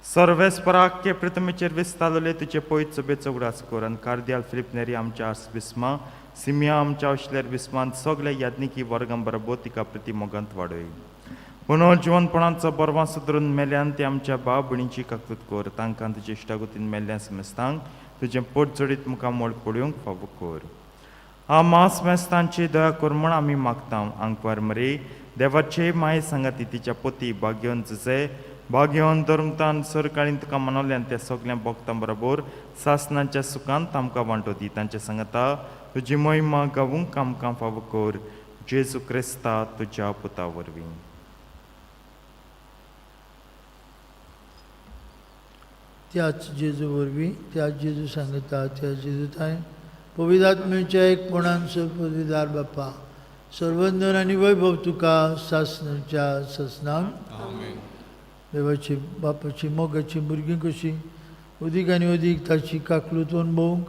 सर्वेस्पराक के प्रथमेचेर विस्तारले तुजे पयत सभेचो उगडास कर आनी कार्दियाल फिलिप नेरी आमच्या आर्सबिस्मा सिमिया आमच्या अशलेर बिस्मान सगल्या याज्ञिकी वर्गां बरोबर तिका प्रती मोगांत वाडय. पुनर्जिवनपणाचो बरवां सुदरून मेल्यान ते आमच्या भाव भयणीची काकूत कर. तांकां तुजे इश्टागतीन मेल्ल्या समेस्तांक तुजें पोट जोडीत मुखार मोड पळोवंक फावो कर. मास मेस्तांची दया कर म्हूण आमी मागता. आंकवार मरे देवाचे माये सांगाती तिच्या पोती भाग्योन जुजे भाग्योन धर्मतान सरकाळीन तुका मनोल्यान त्या सगल्या भक्तां बरोबर सासनाच्या सुखांत आमकां वांटो दी. तांचे सांगाता तुजी महिमा गावूंक आमकां फावो कर. जेजू क्रिस्ता तुज्या पुता वरवीं. त्याच जेजू वरवीं, त्याच जेजू सांगता, त्याच जेजू थांय पवित्र आत्म्याच्या एकपणान पविदार बाप्पा सर्वंदन आनी वैभव तुका सासनाच्या सासनाक. देवाची बापाची मोगाची भुरगीं कशीं अदीक आनी अदीक ताची काकलूत अणभवूंक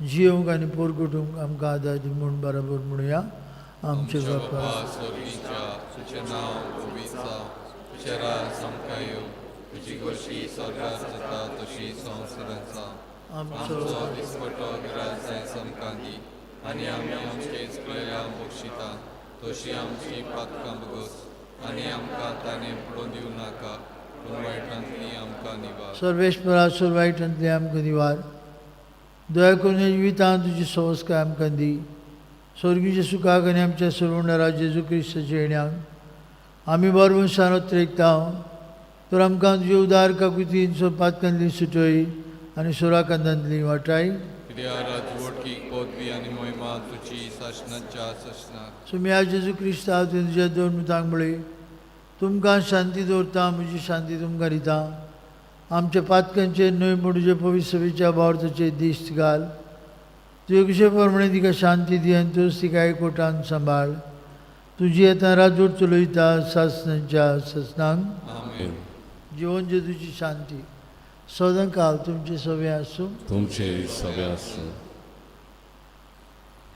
जियोवंक आनी पोरगटूंक आमकां आदार दी म्हूण बराबर म्हणुया. आमचे बापा स्वर्गीच्या, तुजें नांव पवित्र जावं, तुजें राज आमकां येवं, तुजी खोशी स्वर्गार जाता तशी संवसारांत जावं. आमचो आमचो दिसपटो ग्रास आयज आमकां दी आनी आमी आमचे चुकलेल्या बक्षिता तशी आमची पातकां भोगोस आनी आमकां ताणें पडोवन दिवं नाका, पूण वायटांतली आमकां निवार. सर्वेस्परा सोर वायटांतली आमकां निवार. दया करून जिवितांत तुजी संस्कार आमकां दी. स्वर्गीच्या सुखाक आनी आमच्या सर्वणारा जेजू क्रिस्ताच्या येण्याक आमी बरोबर सांगत रेखता. तर आमकां तुजे उदार काकुतीन सोपातकांतली सुटय आनी सोराकांतांतली वाटाय. कित्याक राजवटकी पदवी आनी महिमा तुजी सासणाच्या सासणाक. सुम्या जेजू क्रिस्ता तुवें तुज्या दोन मुतांक म्हळें, तुमकां शांती दवरता, म्हजी शांती तुमकां दिता. आमच्या पातकांचेर न्हय पूण तुजे पवित्र सभेच्या भावार्थाचेर दिश्ट घाल. तुजे कुशे प्रमाणे तिका शांती दी आनी तूंच तिका एकवटान सांबाळ. तुजी येता राजवट चलयता सासणाच्या सासणाक. आमेन. जिवन जेजूची शांती सदां काल तुमचे सगळे आसूं. तुमचे सगळे आसूं.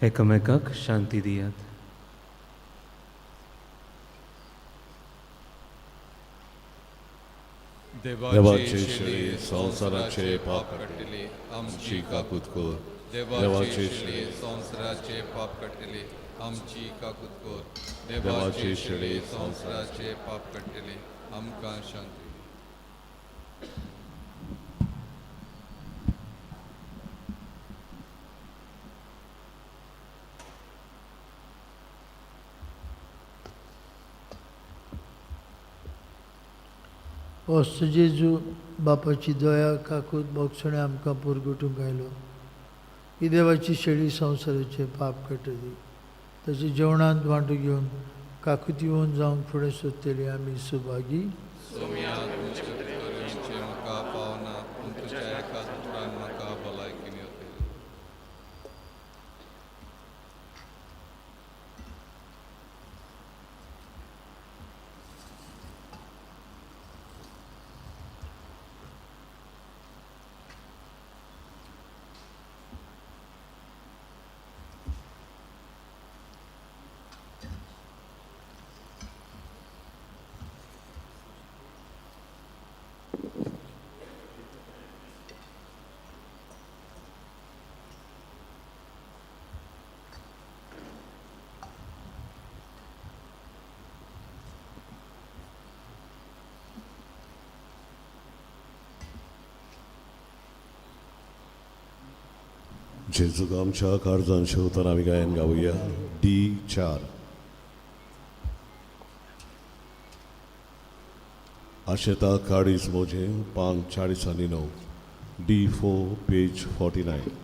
एकामेकाक शांती दियात. देवाचे शेळी संवसाराचे पाप काडटले, आमची काकूत कर. देवाचे शेळी संवसाराचे पाप काडटले, आमची काकूत कर. देवाचे शेळी संवसाराचे पाप काडटले, आमकां शांती दी. वस्त जेजू बापाची दया काकूत भोगसणें आमकां पुरगुटूंक आयलो. ही देवाची शेळी संवसाराचें पाप काडटली. ताच्या जेवणांत वांटो घेवन काकुतीवन जावंक फुडें सोदतली आमी सुभागी. सोम्या तुमचे करुणेचें म्हाका पावना पूण तुज्या एकाच उतरान म्हाका भलायकी मेळटली. जेजूक आमच्या काळजान शेवताना आमी गायन गावया डी 4. आशेता काळीज मोजें पान 49, डी 4 पेज 49.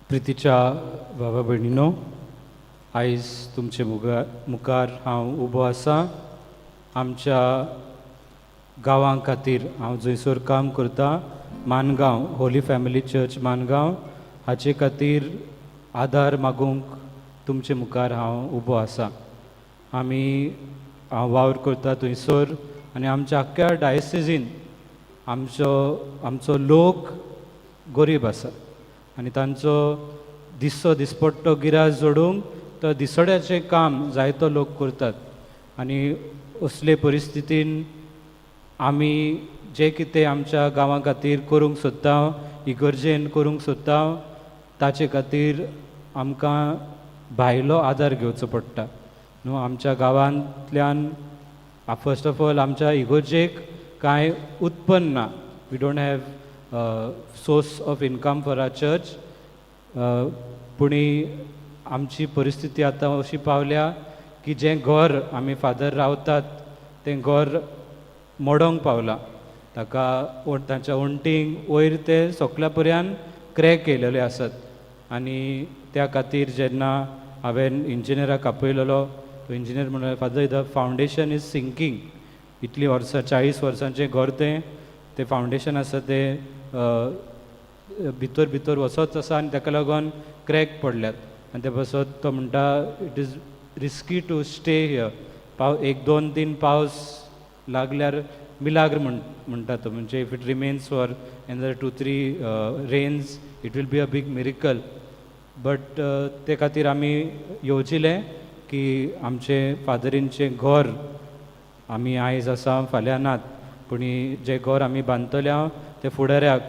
प्रितीच्या बाबा भयणीनो, आयज तुमचे मुखार हांव उबो आसा. आमच्या गांवां खातीर हांव जंयसर काम करता, Mangaon, Holy Family Church Mangaon, हाचे खातीर आदार मागूंक तुमचे मुखार हांव उबो आसा. आमी हांव वावर करता थंयसर आनी आमच्या आख्ख्या डायसिजीन आमचो लोक गरीब आसा आनी तांचो दिसो दिसपट्टो गिरास जोडूंक तो दिसोड्याचें काम जायतो लोक करतात. आनी असले परिस्थितीन आमी जें कितें आमच्या गांवां खातीर करूंक सोदता, इगर्जेन करूंक सोदता, ताचे खातीर आमकां भायलो आदार घेवचो पडटा न्हू. आमच्या गांवांतल्यान फर्स्ट ऑफ ऑल आमच्या इगोर्जेक कांय उत्पन्न ना. We don't have source of income for our church. पुणी आमची परिस्थिती आतां अशी पावल्या की जें घर आमी फादर रावतात तें घर मोडोंक पावलां. ताका तांच्या वण्टींक वयर ते सोकल्या पर्यान क्रॅक येयलेले आसात. आनी त्या खातीर जेन्ना हांवें इंजिनियराक आपयलेलो, तो इंजिनियर म्हणलो, "Father, the foundation is sinking." इतलीं वर्सां, 40 वर्सांचें घर तें, तें फावंडेशन आसा तें भितर भितर वचत आसा आनी ताका लागून क्रॅक पडल्यात. आनी ते पासत तो म्हणटा, "It is risky to stay here." एक दोन तीन पावस लागल्यार मिलाग्र म्हणटा तो, म्हणजे if it remains for another two three rains, it will be a big miracle. But ते खातीर आमी येवजिलें की आमचें फादरींचें घर, आमी आयज आसा फाल्यां नात, पूण जें घर आमी बांदतले आहा तें फुडाऱ्याक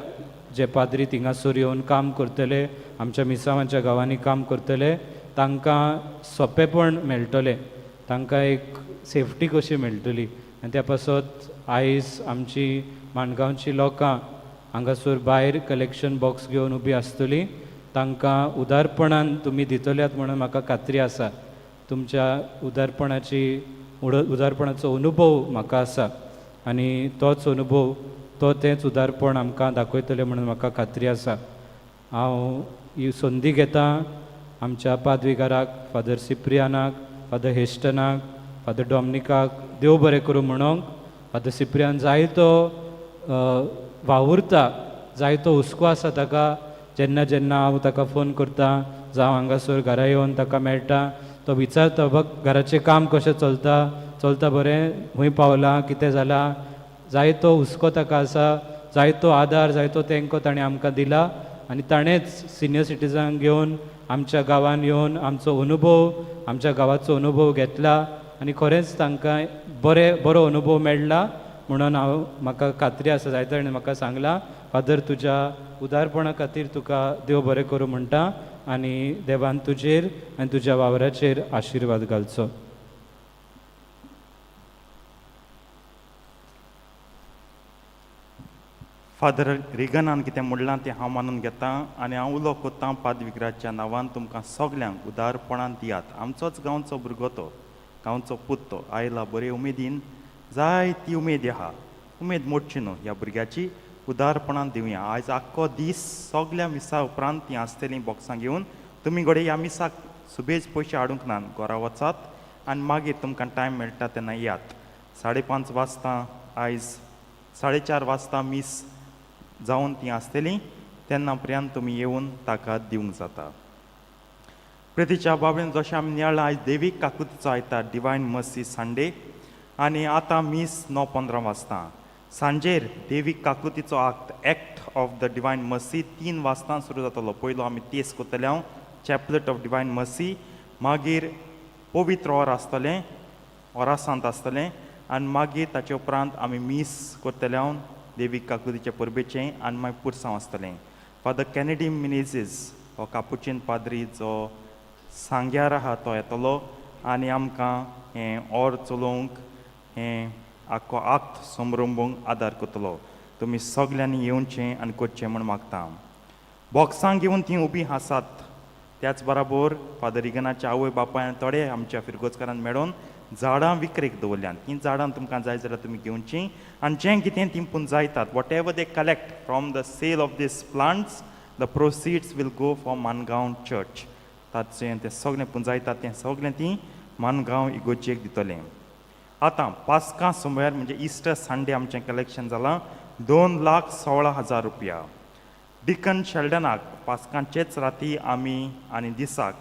जे पाद्री थिंगासर येवन काम करतले, आमच्या मिसांवाच्या गांवांनी काम करतले, तांकां सोंपेपण मेळटलें, तांकां एक सेफ्टी कशी मेळटली. आनी त्या पासत आयज आमची माणगांवची लोकां हांगासर भायर कलेक्शन बॉक्स घेवन उबी आसतली. तांकां उदारपणान तुमी दितल्यात म्हणून म्हाका खात्री आसा. तुमच्या उदारपणाचो अनुभव म्हाका आसा आनी तोच अनुभव तो तेंच उदारपण आमकां दाखयतले म्हणून म्हाका खात्री आसा. हांव ही संदी घेता आमच्या पादविगाराक, फादर सिप्रियानाक, फादर हेस्टनाक, फादर डॉमनिकाक देव बरें करूं म्हणोंक. फादर सिप्रियान जायतो वावुरता, जायतो हुस्को आसा ताका. जेन्ना जेन्ना हांव ताका फोन करता जावं हांगासर घरा येवन ताका मेळटा, तो विचारता, "बघ, घराचें काम कशें चलता? चलता बरें? खंय पावलां? कितें जालां?" जायतो हुस्को ताका आसा. जायतो आदार, जायतो तेंको ताणें आमकां दिला आनी ताणेंच सिनियर सिटीजनाक घेवन आमच्या गांवान येवन आमचो अनुभव, आमच्या गांवाचो अनुभव घेतला आनी खरेंच तांकां बरें बरो अनुभव मेळ्ळा म्हणून हांव म्हाका खात्री आसा. जायते जाणांनी म्हाका सांगलां. फादर, तुज्या उदारपणा खातीर तुका देव बरें करूं म्हणटा आनी देवान तुजेर आनी तुज्या वावराचेर आशिर्वाद घालचो. फादर रिगनान कितें म्हणलां तें हांव मानून घेता आनी हांव उलो कोत्तां पादविग्राच्या नांवान, तुमकां सगल्यांक उदारपणान दियात. आमचोच गांवचो भुरगो तो, गांवचो पूत तो आयला बरे उमेदीन. जाय ती उमेद आहा, उमेद मोडची न्हू ह्या भुरग्याची. उदारपणान दिवया. आयज आख्खो दीस सगल्या मिसा उपरांत तीं आसतलीं बॉक्सां घेवन. तुमी घडये ह्या मिसाक सुबेज पयशे हाडूंक ना, घरा वचात आनी मागीर तुमकां टायम मेळटा तेन्ना येयात. 5:30 वाजता, आयज 4:30 वाजता मीस जावन ती आसतली, तेन्ना पर्यंत तुमी येवन ताका दिवंक जाता. प्रितीच्या बाबेन, जशें आमी नियाळ्ळां, आयज देवीक काकुतीचो आयतार, डिवायन मर्सी संडे, आनी आतां मीस 9:15 वाजता. सांजेर देवीक काकुतीचो आक्त, Act of the Divine Mercy, 3 वाजता सुरू जातलो. पयलो आमी तेस करतले हांव, चॅपलेट ऑफ डिवायन मर्सी, मागीर पवित्र ऑर आसतलें, ओरासांत आसतलें आनी मागीर ताचे उपरांत आमी मीस करतले हांव देवीक काकुतीचे परबेचें आनी मागीर पुरसांव आसतलें. फादर कॅनेडी मिनेझीस हो कापुचीन पाद्री जो सांग्यार आहा तो येतलो आनी आमकां हें ऑर चलोवंक, हें आख्खो आक्त समरंबूंक आदार करतलो. तुमी सगल्यांनी येवचें आनी करचें म्हूण मागता. बॉक्सां घेवन तीं उबीं आसात. त्याच बराबर फादर रिगनाच्या आवय बापायन थोडे आमच्या फिरगोजकारान मेळोन झाडां विकरेक दवरल्यात. तीं झाडां तुमकां जाय जाल्यार तुमी घेवचीं आनी जें कितें तीं पुंजायतात, whatever they collect from the sale of these plants, the proceeds will go for Mangaon church. ताचें तें सगळें पुंजायतात तें सगळें तीं मानगांव इगोर्जेक दितलें. आतां पास्कां सोमवार म्हणजे इस्टर संडे आमचें कलेक्शन जालां 2,16,000 रुपया. डिकन शेल्डनाक पास्कांचेच राती आमी आनी दिसाक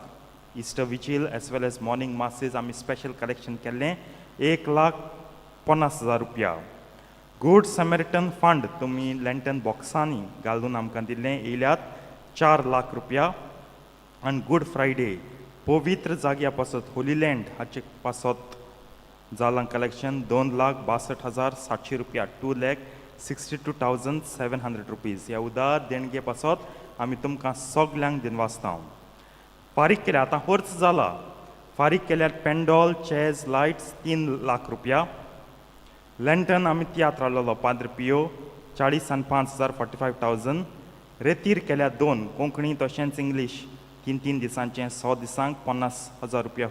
Easter Vigil as well as morning masses आमी स्पेशल कलेक्शन केल्लें 1,50,000 रुपया. गुड समेरिटन फंड तुमी लँटन बॉक्सांनी घालून आमकां दिल्लें येयल्यात 4 लाख रुपया. आनी गुड फ्रायडे पवित्र जाग्या पासत, होली लँड हाचे पासत जालां कलेक्शन 2,62,700 रुपया, 2,62,700 rupees. ह्या उदार देणगे पासत आमी तुमकां सगल्यांक दिनवासता. फारीक केल्या आतां खर्च जाला. फारीक केल्यार पेंडॉल चेयर्स लायट्स 3 लाख रुपया. लँटन आमी तियात्र हाडलेलो पाद्र पियो 40 आनी 5 हजार, 45,000. रेतीर केल्या दोन, कोंकणी तशेंच इंग्लीश, 3 3 दिसांचें, 6 दिसांक 50,000 रुपया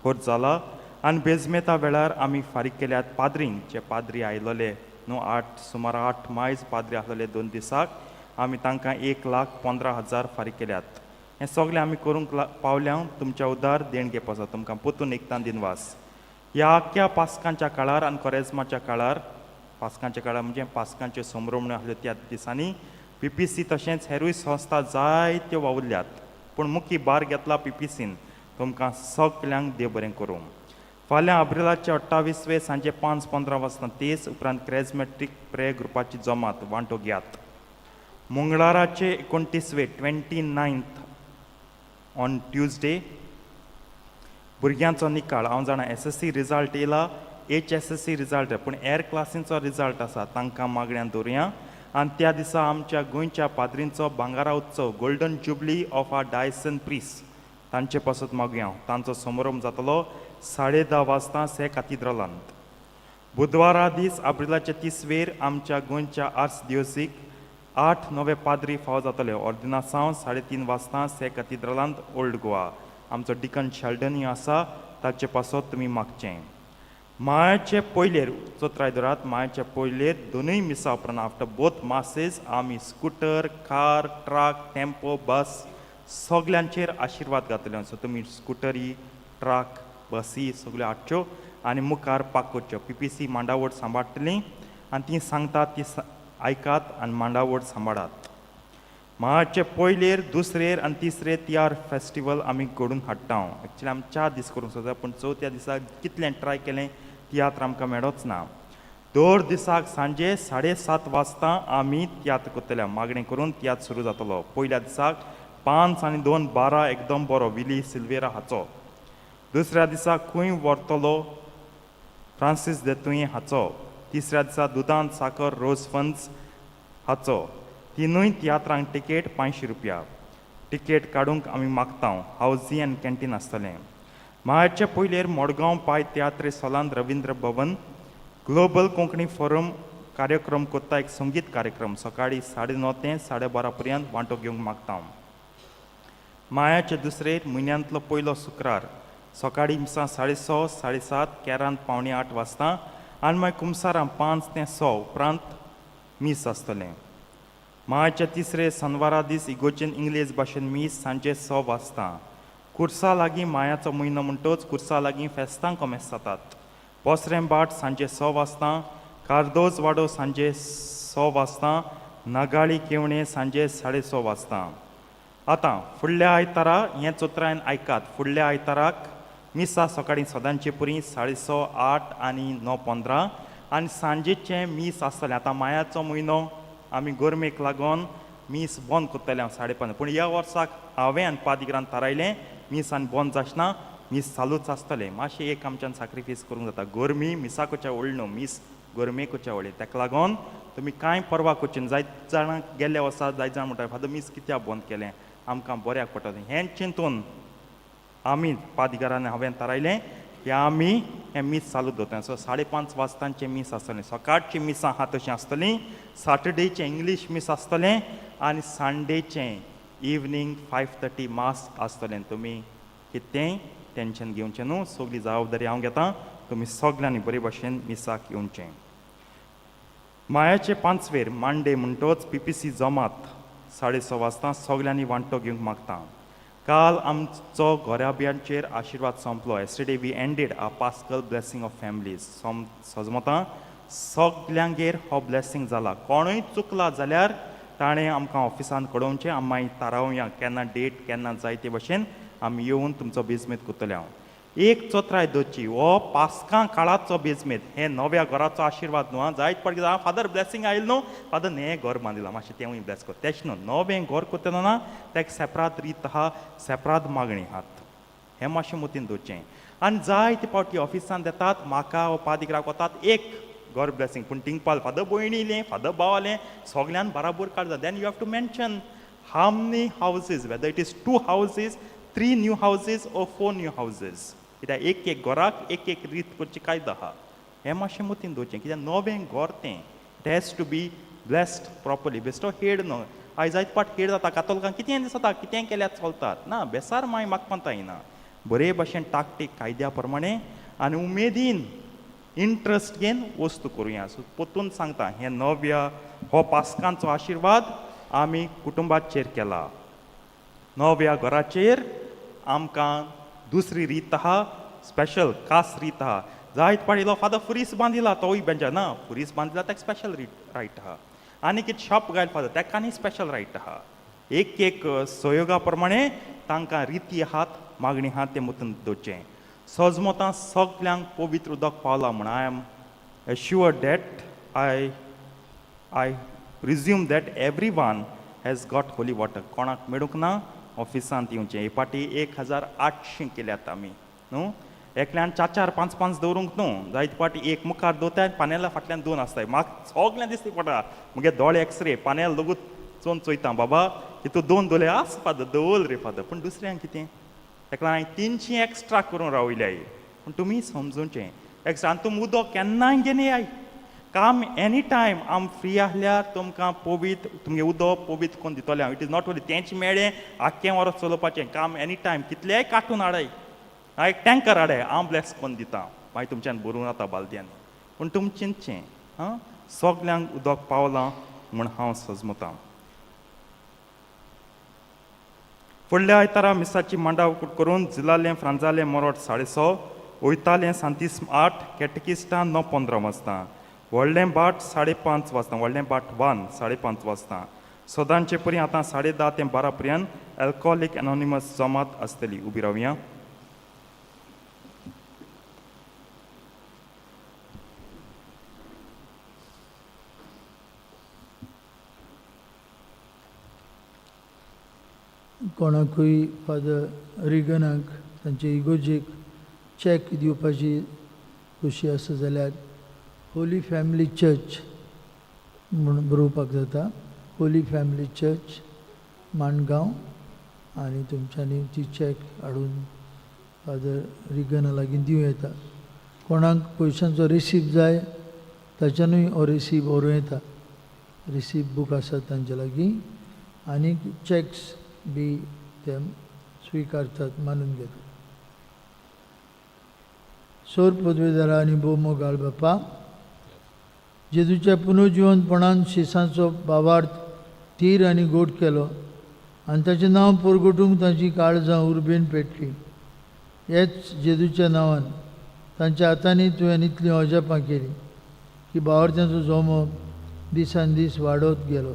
खर्च जाला. आनी बेजमेता वेळार आमी फारीक केल्यात पाद्रींक, जे पाद्री आयलोले न्हू, आठ, सुमार 8 मायज पाद्री आसलेले 2 दिसाक, आमी तांकां 1,15,000 फारीक केल्यात. हें सगळें आमी करूंक पावल्या तुमच्या उदार देणगे पासत. तुमकां परतून एकदां दिनवास. ह्या आख्ख्या पास्कांच्या काळार आनी कोरेजमाच्या काळार, पास्कांच्या काळार म्हणजे पास्कांच्यो संभ्रमण्यो आसल्यो त्या दिसांनी, पीपीसी तशेंच हेरूय संस्था जायत्यो वावुरल्यात, पूण मुखी भार घेतला पीपीसीन. तुमकां सगल्यांक देव बरें करूं. फाल्यां एप्रिलाचे 28वे सांजे 5:15 वाजता तेज, उपरांत क्रेजमॅट्रीक प्रेयर ग्रुपाची जमात, वांटो घेयात. मंगळाराचे 29वे, 29th on Tuesday, भुरग्यांचो निकाल. हांव जाणा एसएससी रिजल्ट येयला, एचएसएससी रिजल्ट, पूण हेर क्लासींचो रिजल्ट आसा, तांकां मागण्यान दवरुया. आनी त्या दिसा आमच्या गोंयच्या पाद्रींचो भांगरा उत्सव, golden jubilee of our diocesan priest, तांचे पासत मागुया. तांचो समारंभ जातलो 10:30 वाजता से कातिद्रलांत. बुधवारा दीस एप्रिलाचे 30वेर आमच्या गोंयच्या आर्च दिवसीक आठ नवे पाद्री फावो जातले. ऑर्दिनासांव 3:30 वाजता से कतिद्रलांत, ओल्ड गोवा. आमचो डिकन शेल्डनूय आसा, ताचे पासत तुमी मागचें. मायाचे पयलेर, चोत्राय दरात, मायाचे पयलेर दोनूय मिसां उपरांत, आफ्टर बोथ मासेस, आमी scooter, car, truck, tempo, bus सगल्यांचेर आशिर्वाद घातले. सो तुमी स्कुटरी, ट्रक, बसी सगल्यो हाडच्यो आनी मुखार पार्क करच्यो. पीपीसी मांडावड सांबाळटली आनी ती सांगतात ती आयकात आनी मांडावड सांबाळात. मार्चे पयलेर, दुसरेर आनी तिसरे तियात्र फेस्टिवल आमी घडून हाडटा. एक्चुली आमी 4 दीस करूंक सोदता, पूण चवथ्या दिसा कितलें ट्राय केलें, तियात्र आमकां मेळोच ना. दर दिसाक सांजे 7:30 वाजता आमी तियात्र करतले. मागणें करून तियात्र सुरू जातलो. पयल्या दिसाक 5 आनी 2 12, एकदम बरो, विली सिल्वेरा हाचो. दुसऱ्या दिसा खंय व्हरतलो, फ्रांसीस देतुये हाचो. तिसऱ्या दिसा दुदांत साकर, रोज फन्स हाचो. तिनूय तियात्रांक टिकेट 500 रुपया. टिकेट काडूंक आमी मागता. हावजी आनी कॅन्टीन आसतलें. मार्चे पयलेर मडगांव पाय तियात्र सोलांत रविंद्र भवन ग्लोबल कोंकणी फोरम कार्यक्रम करता, एक संगीत कार्यक्रम, सकाळी 9:30 ते 12:30 पर्यंत. वांटो घेवंक मागता. मायाचे दुसरे, म्हयन्यांतलो पयलो शुक्रार, सकाळीं मिसां 6:30, 7:30, केरांत 7:45 वाजता आनी मागीर कुमसारां 5 ते 6 उपरांत मीस आसतलें. मायाच्या तिसरे सनवारा दीस इगोर्जेन इंग्लीश भाशेन मीस सांजे 6 वाजता. कुर्सा लागीं मायाचो म्हयनो म्हणटच कुर्सा लागीं फेस्तां कोमेस जातात. पोसरें भाट सांजे 6 वाजता, कार्दोज वाडो सांजे 6 वाजता, नागाळी केवणे सांजे 6:30 वाजता. आतां फुडल्या आयतारा, हें चोत्रायन आयकात, फुडल्या आयताराक मिसा सकाळीं सदांचे पुरी 6:30, 8 आनी 9:15 आनी सांजेचें मीस आसतलें. आतां मायाचो म्हयनो, आमी गरमेक लागून मीस बंद करतले हांव 5:30, पूण ह्या वर्साक हांवें आनी पादिग्रान थारायलें, मीस आनी बंद जाचना, मीस चालूच आसतलें. मातशें एक आमच्यान साक्रिफीस करूंक जाता. गरमी मिसाकच्या व्हडली न्हू, मीस गरमेकच्या व्हडली. ताका लागून तुमी कांय पर्वा करची न्हू. जायत जाणां गेल्ल्या वर्सा जायत जाण म्हणटा, फादर मीस कित्याक बंद केलें, आमकां बऱ्याक पडटलें. हें चिंतून आमी पादिगारान हांवें थारायलें की आमी हें मीस चालू दवरतले. सो 5:30 वाजतांचें मीस आसतलें. सकाळचीं मिसां आहा तशीं आसतलीं. सॅटर्डेचें इंग्लीश मीस आसतलें आनी संडेचें इवनींग 5:30 मास आसतलें. तुमी कितेंय टेंशन घेवचें न्हू, सगळी जबाबदारी हांव घेता. तुमी सगल्यांनी बरे भशेन मिसाक येवचें. मायाचे पांचवेर मांडे म्हणटोच पीपीसी जमात 6:30 वाजता. सगल्यांनी वांटो घेवंक मागता. काल आमचो घराब्यांचेर आशिर्वाद सोंपलो. Yesterday we ended a paschal blessing of families. सोम सजमतां सगल्यांगेर हो ब्लेसींग जाला. कोणूय चुकला जाल्यार ताणें आमकां ऑफिसान कळोवचें. आमी मागीर थारावया केन्ना डेट, केन्ना जाय ते भशेन आमी येवन तुमचो बेजमेत करतले. हांव एक चोत्राय दवरची, हो पास्कां काळाचो बेजमेत, हे नव्या घराचो आशिर्वाद न्हू आं. जायत पडटा, कितें फादर ब्लेसींग आयल न्हू, फादर हें घर बांदिलां, मातशें तेंवूय ब्लेस कर. तेश न्हू. नवें घर करतना ना तेका सेपराद रीत आहा, सेपराद मागणी आहात, हें मातशें मतीन दवरचें. आनी जायते फावटी ऑफिसान येतात म्हाका वो पादिग्राक वतात एक घर ब्लेसींग, पूण थिंगपाल फादर भयणीलें, फादर भावालें, सगल्यान बराबर काडता. Then you have to mention How many houses, whether it is two houses, three new houses or four new houses, कित्याक एक एक घराक एक एक रीत करची कायदो आहा. हें मातशें मतीन दवरचें, कित्याक नवें घर तें, it has to be blessed properly. बेश्टो हेड न्हय. आयज जायत पाट हेड जाता कातोलकांक, कितें दिसता कितें केल्यार चलतात ना, बेसार मागीर म्हाका कोंता येना. बरे भाशेन टाकटीक कायद्या प्रमाणे आनी उमेदीन इंट्रस्ट घेवन वस्तू करुया. सो परतून सांगता, हें नव्या हो पास्कांचो आशिर्वाद आमी कुटुंबाचेर केला. नव्या घराचेर आमकां दुसरी रीत आहा, स्पेशल खास रीत आहा. जायत पाडिलो फादर फुरीस बांदिला तोवूय बेंजा ना, फुरीस बांदिला ताका स्पेशल रीत रायट आहा. आनी कितें शॉप घायल फादर ताका आनी स्पेशल रायट आहा. एक एक सहयोगा प्रमाणे तांकां रिती आहात, मागणी आहात, तें मतींत दवरचें. सजमतां सगल्यांक पवित्र उदक पावलां म्हूण I am sure that I presume that everyone has got holy water. कोणाक मेळूंक ना ऑफिसांत येवचें. हे पाटी 1800 केल्यात आमी न्हू. एकल्यान चार चार पांच पांच दवरूंक न्हू. जायते पाटी एक मुखार दवरताय, पानेला फाटल्यान दोन आसताय. म्हाका सगळें दिसती पडटा, मुगे दोळे एक्सरे पानेल लोगूत चोवन चोयता बाबा तितू दोन दवरले आस फादर, दवर रे फादर. पूण दुसऱ्यांक कितें, ताका लागून हांवें 300 एक्स्ट्रा करून रावयल्याय. पूण तुमी समजूचें एक्स्ट्रा. आनी तुमी उदक केन्नाय घेवन येयाय, काम एनी टायम. आम फ्री आहल्यार तुमकां पवित्र तुमगे उदक पवित्र करून दितलें हांव. It is not only तेंच मेळ्ळें आख्खें वरस चलोवपाचें काम. एनी टायम कितलेंय काटून हाडाय, हांव एक टँकर हाडाय, हांव ब्लॅस करून दिता. मागीर तुमच्यान भरूं जाता बालद्यांनी. पूण तुमी चिंतचें आं, सगल्यांक उदक पावलां म्हूण हांव सजमतां. फुडल्या आयतारा मिसाची मांडाव करून जिलालें फ्रांजालें मोरोट 6:30, वयतालें सांतीस 8, कॅटकिस्टां 9:15 वाजता, व्हडलें भाट 5:30 वाजता, व्हडलें भाट 1 5:30 वाजता. सदांचे परी आतां 10:30 ते 12 पर्यंत अल्कोहोलीक एनॉनिमस जमात आसतली. उबी रावया. कोणाकूय फादर रिगनाक तांचे इगोर्जेक चॅक दिवपाची खुशी आसा जाल्यार होली फॅमिली चर्च म्हूण बरोवपाक जाता. Holi family church Mangaon. आनी तुमच्यांनी ती चॅक हाडून फादर रिगना लागीं दिवं येता. कोणाक पयशांचो रिसीप जाय ताच्यानूय हो रिसीप व्हरूं येता. रिसीप बूक आसा तांचे लागीं आनी चॅक्स बी ते स्विकारतात, मानून घेतात. सोर पदवेदारा आनी भोवमोगाळ बापा, जेजूच्या पुनर्जिवनपणान शिसांचो भावार्थ थीर आनी गोड केलो आनी ताचें नांव परगटूंक तांची काळजां उर्बेन पेटली. हेच जेजूच्या नांवान तांच्या हातांनी तुवें इतलीं अजापां केलीं की भावार्थ्यांचो जोमो दिसान दीस वाडत गेलो.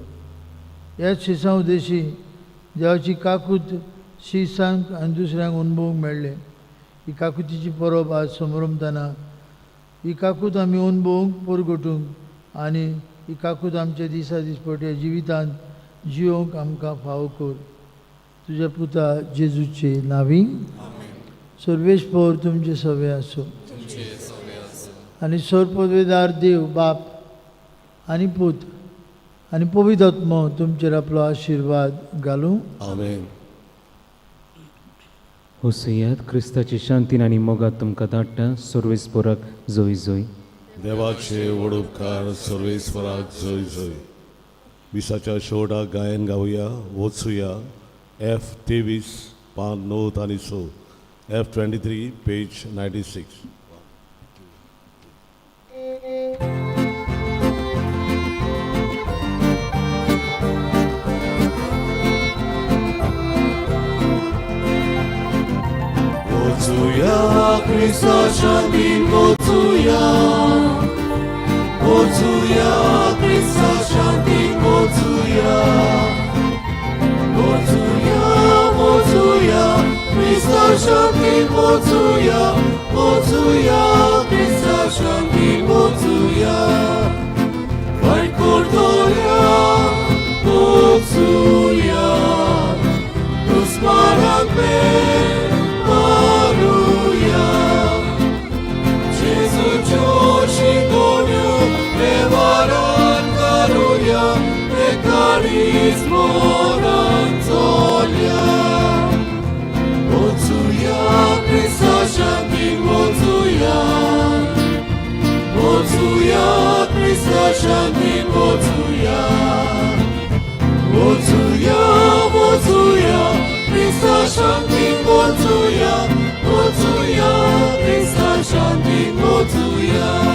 ह्याच शिसां उद्देशी देवाची काकूत शिसांक आनी दुसऱ्यांक अणभवूंक मेळ्ळें. ही काकुतीची परब आज समरमतना ही काकूत आमी अणभवूंक, परगटूंक आनी ही काकूत आमच्या दिसा दिसपट्या जिवितांत जियोवंक आमकां फावो कर. तुज्या पुता जेजूचे नांवी. सर्वेस्पर तुमचे सवे आसूं. आनी सोरपदवेदार देव बाप आनी पूत आनी पवित्र आत्मो तुमचेर आपलो आशिर्वाद घालूं. आमेन. वसयात. क्रिस्ताची शांतीन आनी मोगात तुमकां धाडटा. सर्वेस्पराक जोय जोय. देवाचे व्हड उपकार, सर्वेस्पराक जय जय. मिसाच्या शेवटाक गायन गावया. वचुया, एफ 23, पान 9 आनी 6, एफ 23, पेज 96. वचुया क्रिस्ता शांतीन, वचुया, वचुया क्रिस्ता शांतीन, वचुया, वचुया, वचुया क्रिस्ता शांतीन, वचुया, वचुया क्रिस्ता शांतीन, वचुया, वायट करतल्या वचुया, दुस्मानाक मारुया, जेजूच्यो शिकोवण्यो वेव्हारान करुया, ते काळीज मोगान. शांतीन वचुया. वचुया, वचुया, क्रिस्ता शांतीन वचुया, वचुया, क्रिस्ता शांतीन वचुया.